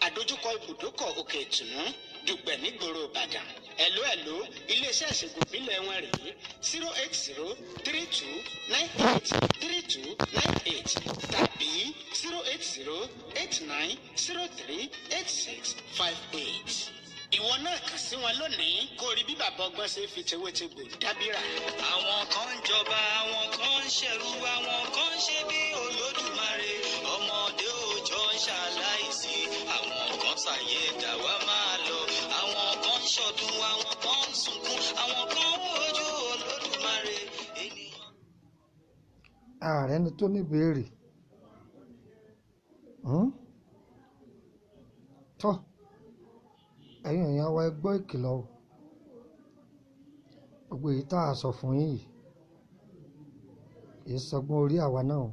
àdójúkọ ibùdókọ̀ Òkè Ìtùnú, Dùgbẹ̀ nígboro Ìbàdàn. Ẹ̀ló ẹ̀ló, iléeṣẹ́ ìṣègùn ìbílẹ̀ wọn rèé 080 32 98 32 98 tàbí 080 89 03 86 58. Ìwọ náà kàn sí wọn lónìí kó rí bí bàbá ọgbọ́n ṣe fi tewétegbò dábìrà. Àwọn kan ń jọba, àwọn kan ń ṣẹ̀rú, àwọn kan ń ṣe bí Olódùmarè. Ọmọdé òòjọ́ ń ṣaláìsí, àwọn kan ṣàyè dàwa máa lọ. Àwọn kan ń ṣọdún, àwọn kan ń sunkún, àwọn kan ń wojú Olódùmarè. Ènìyàn. Ààrẹ ni tó ní ìbéèrè. Tọ́ ẹ̀yin èèyàn wa, ẹ gbọ́ ìkìlọ̀ o. Gbogbo èyí tá a sọ fún yín yìí kì í sọgbọ́n orí àwa náà o.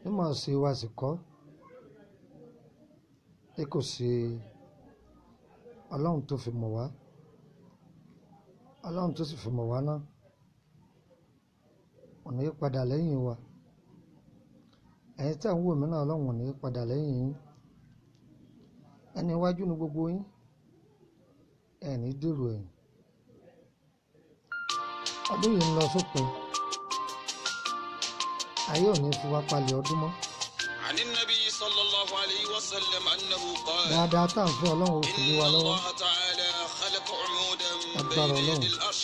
Mímọ̀ ṣe wa sì kọ́. Bí kò sí Ọlọ́run tó fi mọ̀ wá, Ọlọ́run tó sì fi mọ̀ wá náà ò ní padà lẹ́yìn wa. Ẹ̀yin tí à ń wò mí náà, Ọlọ́run ò ní padà lẹ́yìn yín. Ẹni iwájú ni gbogbo yín, ẹ̀ ní dèrò ẹ̀yìn. Ọdún yìí ń lọ sópin, ayé ò ní fi wá palẹ̀ ọdún mọ́. عن النبي صلى الله عليه وسلم أنه قال Dáadáa tá à ń fẹ́, Ọlọ́run ò fi lé إن wa lọ́wọ́. الله تعالى خلق عمودا Agbára بين Ọlọ́run. يدي العرش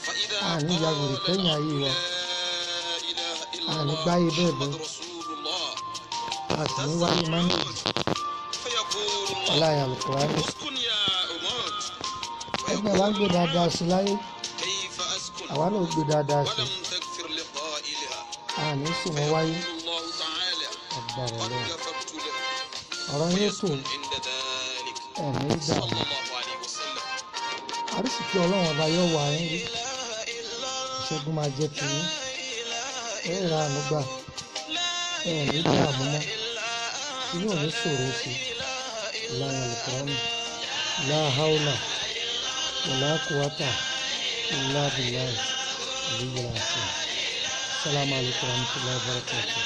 فإذا Àní ya wèrè قال kẹ́yìn ayé العبد wa. لا إله إلا Àní الله gbáyé bẹ́ẹ̀ محمد bẹ́ẹ̀. رسول الله A sì ní اهتز wáyé mánéjì. العمود فيقول الله Ọláyà Al-Qur'ani. اسكن يا عمود. Ẹgbẹ́ wa ń gbé dáadáa sí láyé, كيف أسكن àwa náà ó gbé dáadáa sí. ولم تغفر لقائلها؟ Àní sì wọ́n wáyé. فيقول الله تعالى Agbára قد Ọlọ́run. غفرت له Ọ̀rọ̀ yín tó ويسكن عند ذلك. ẹ̀mí dààmú. صلى الله عليه وسلم. Àrísìkí Ọlọ́run ọba yóò wà yín rí. Ìṣẹ́gun máa jẹ́ tiyín. Ẹ ra àánú gbà. Ẹ ní dààmú mọ́. Inú ò ní ṣòro sí. Ọláyà Al-Qur'ani. La hawla wala quwwata illa billahi aliyyil azim. Assalamu alaikum warahmatullahi wabarakatuh.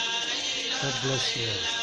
God bless you all.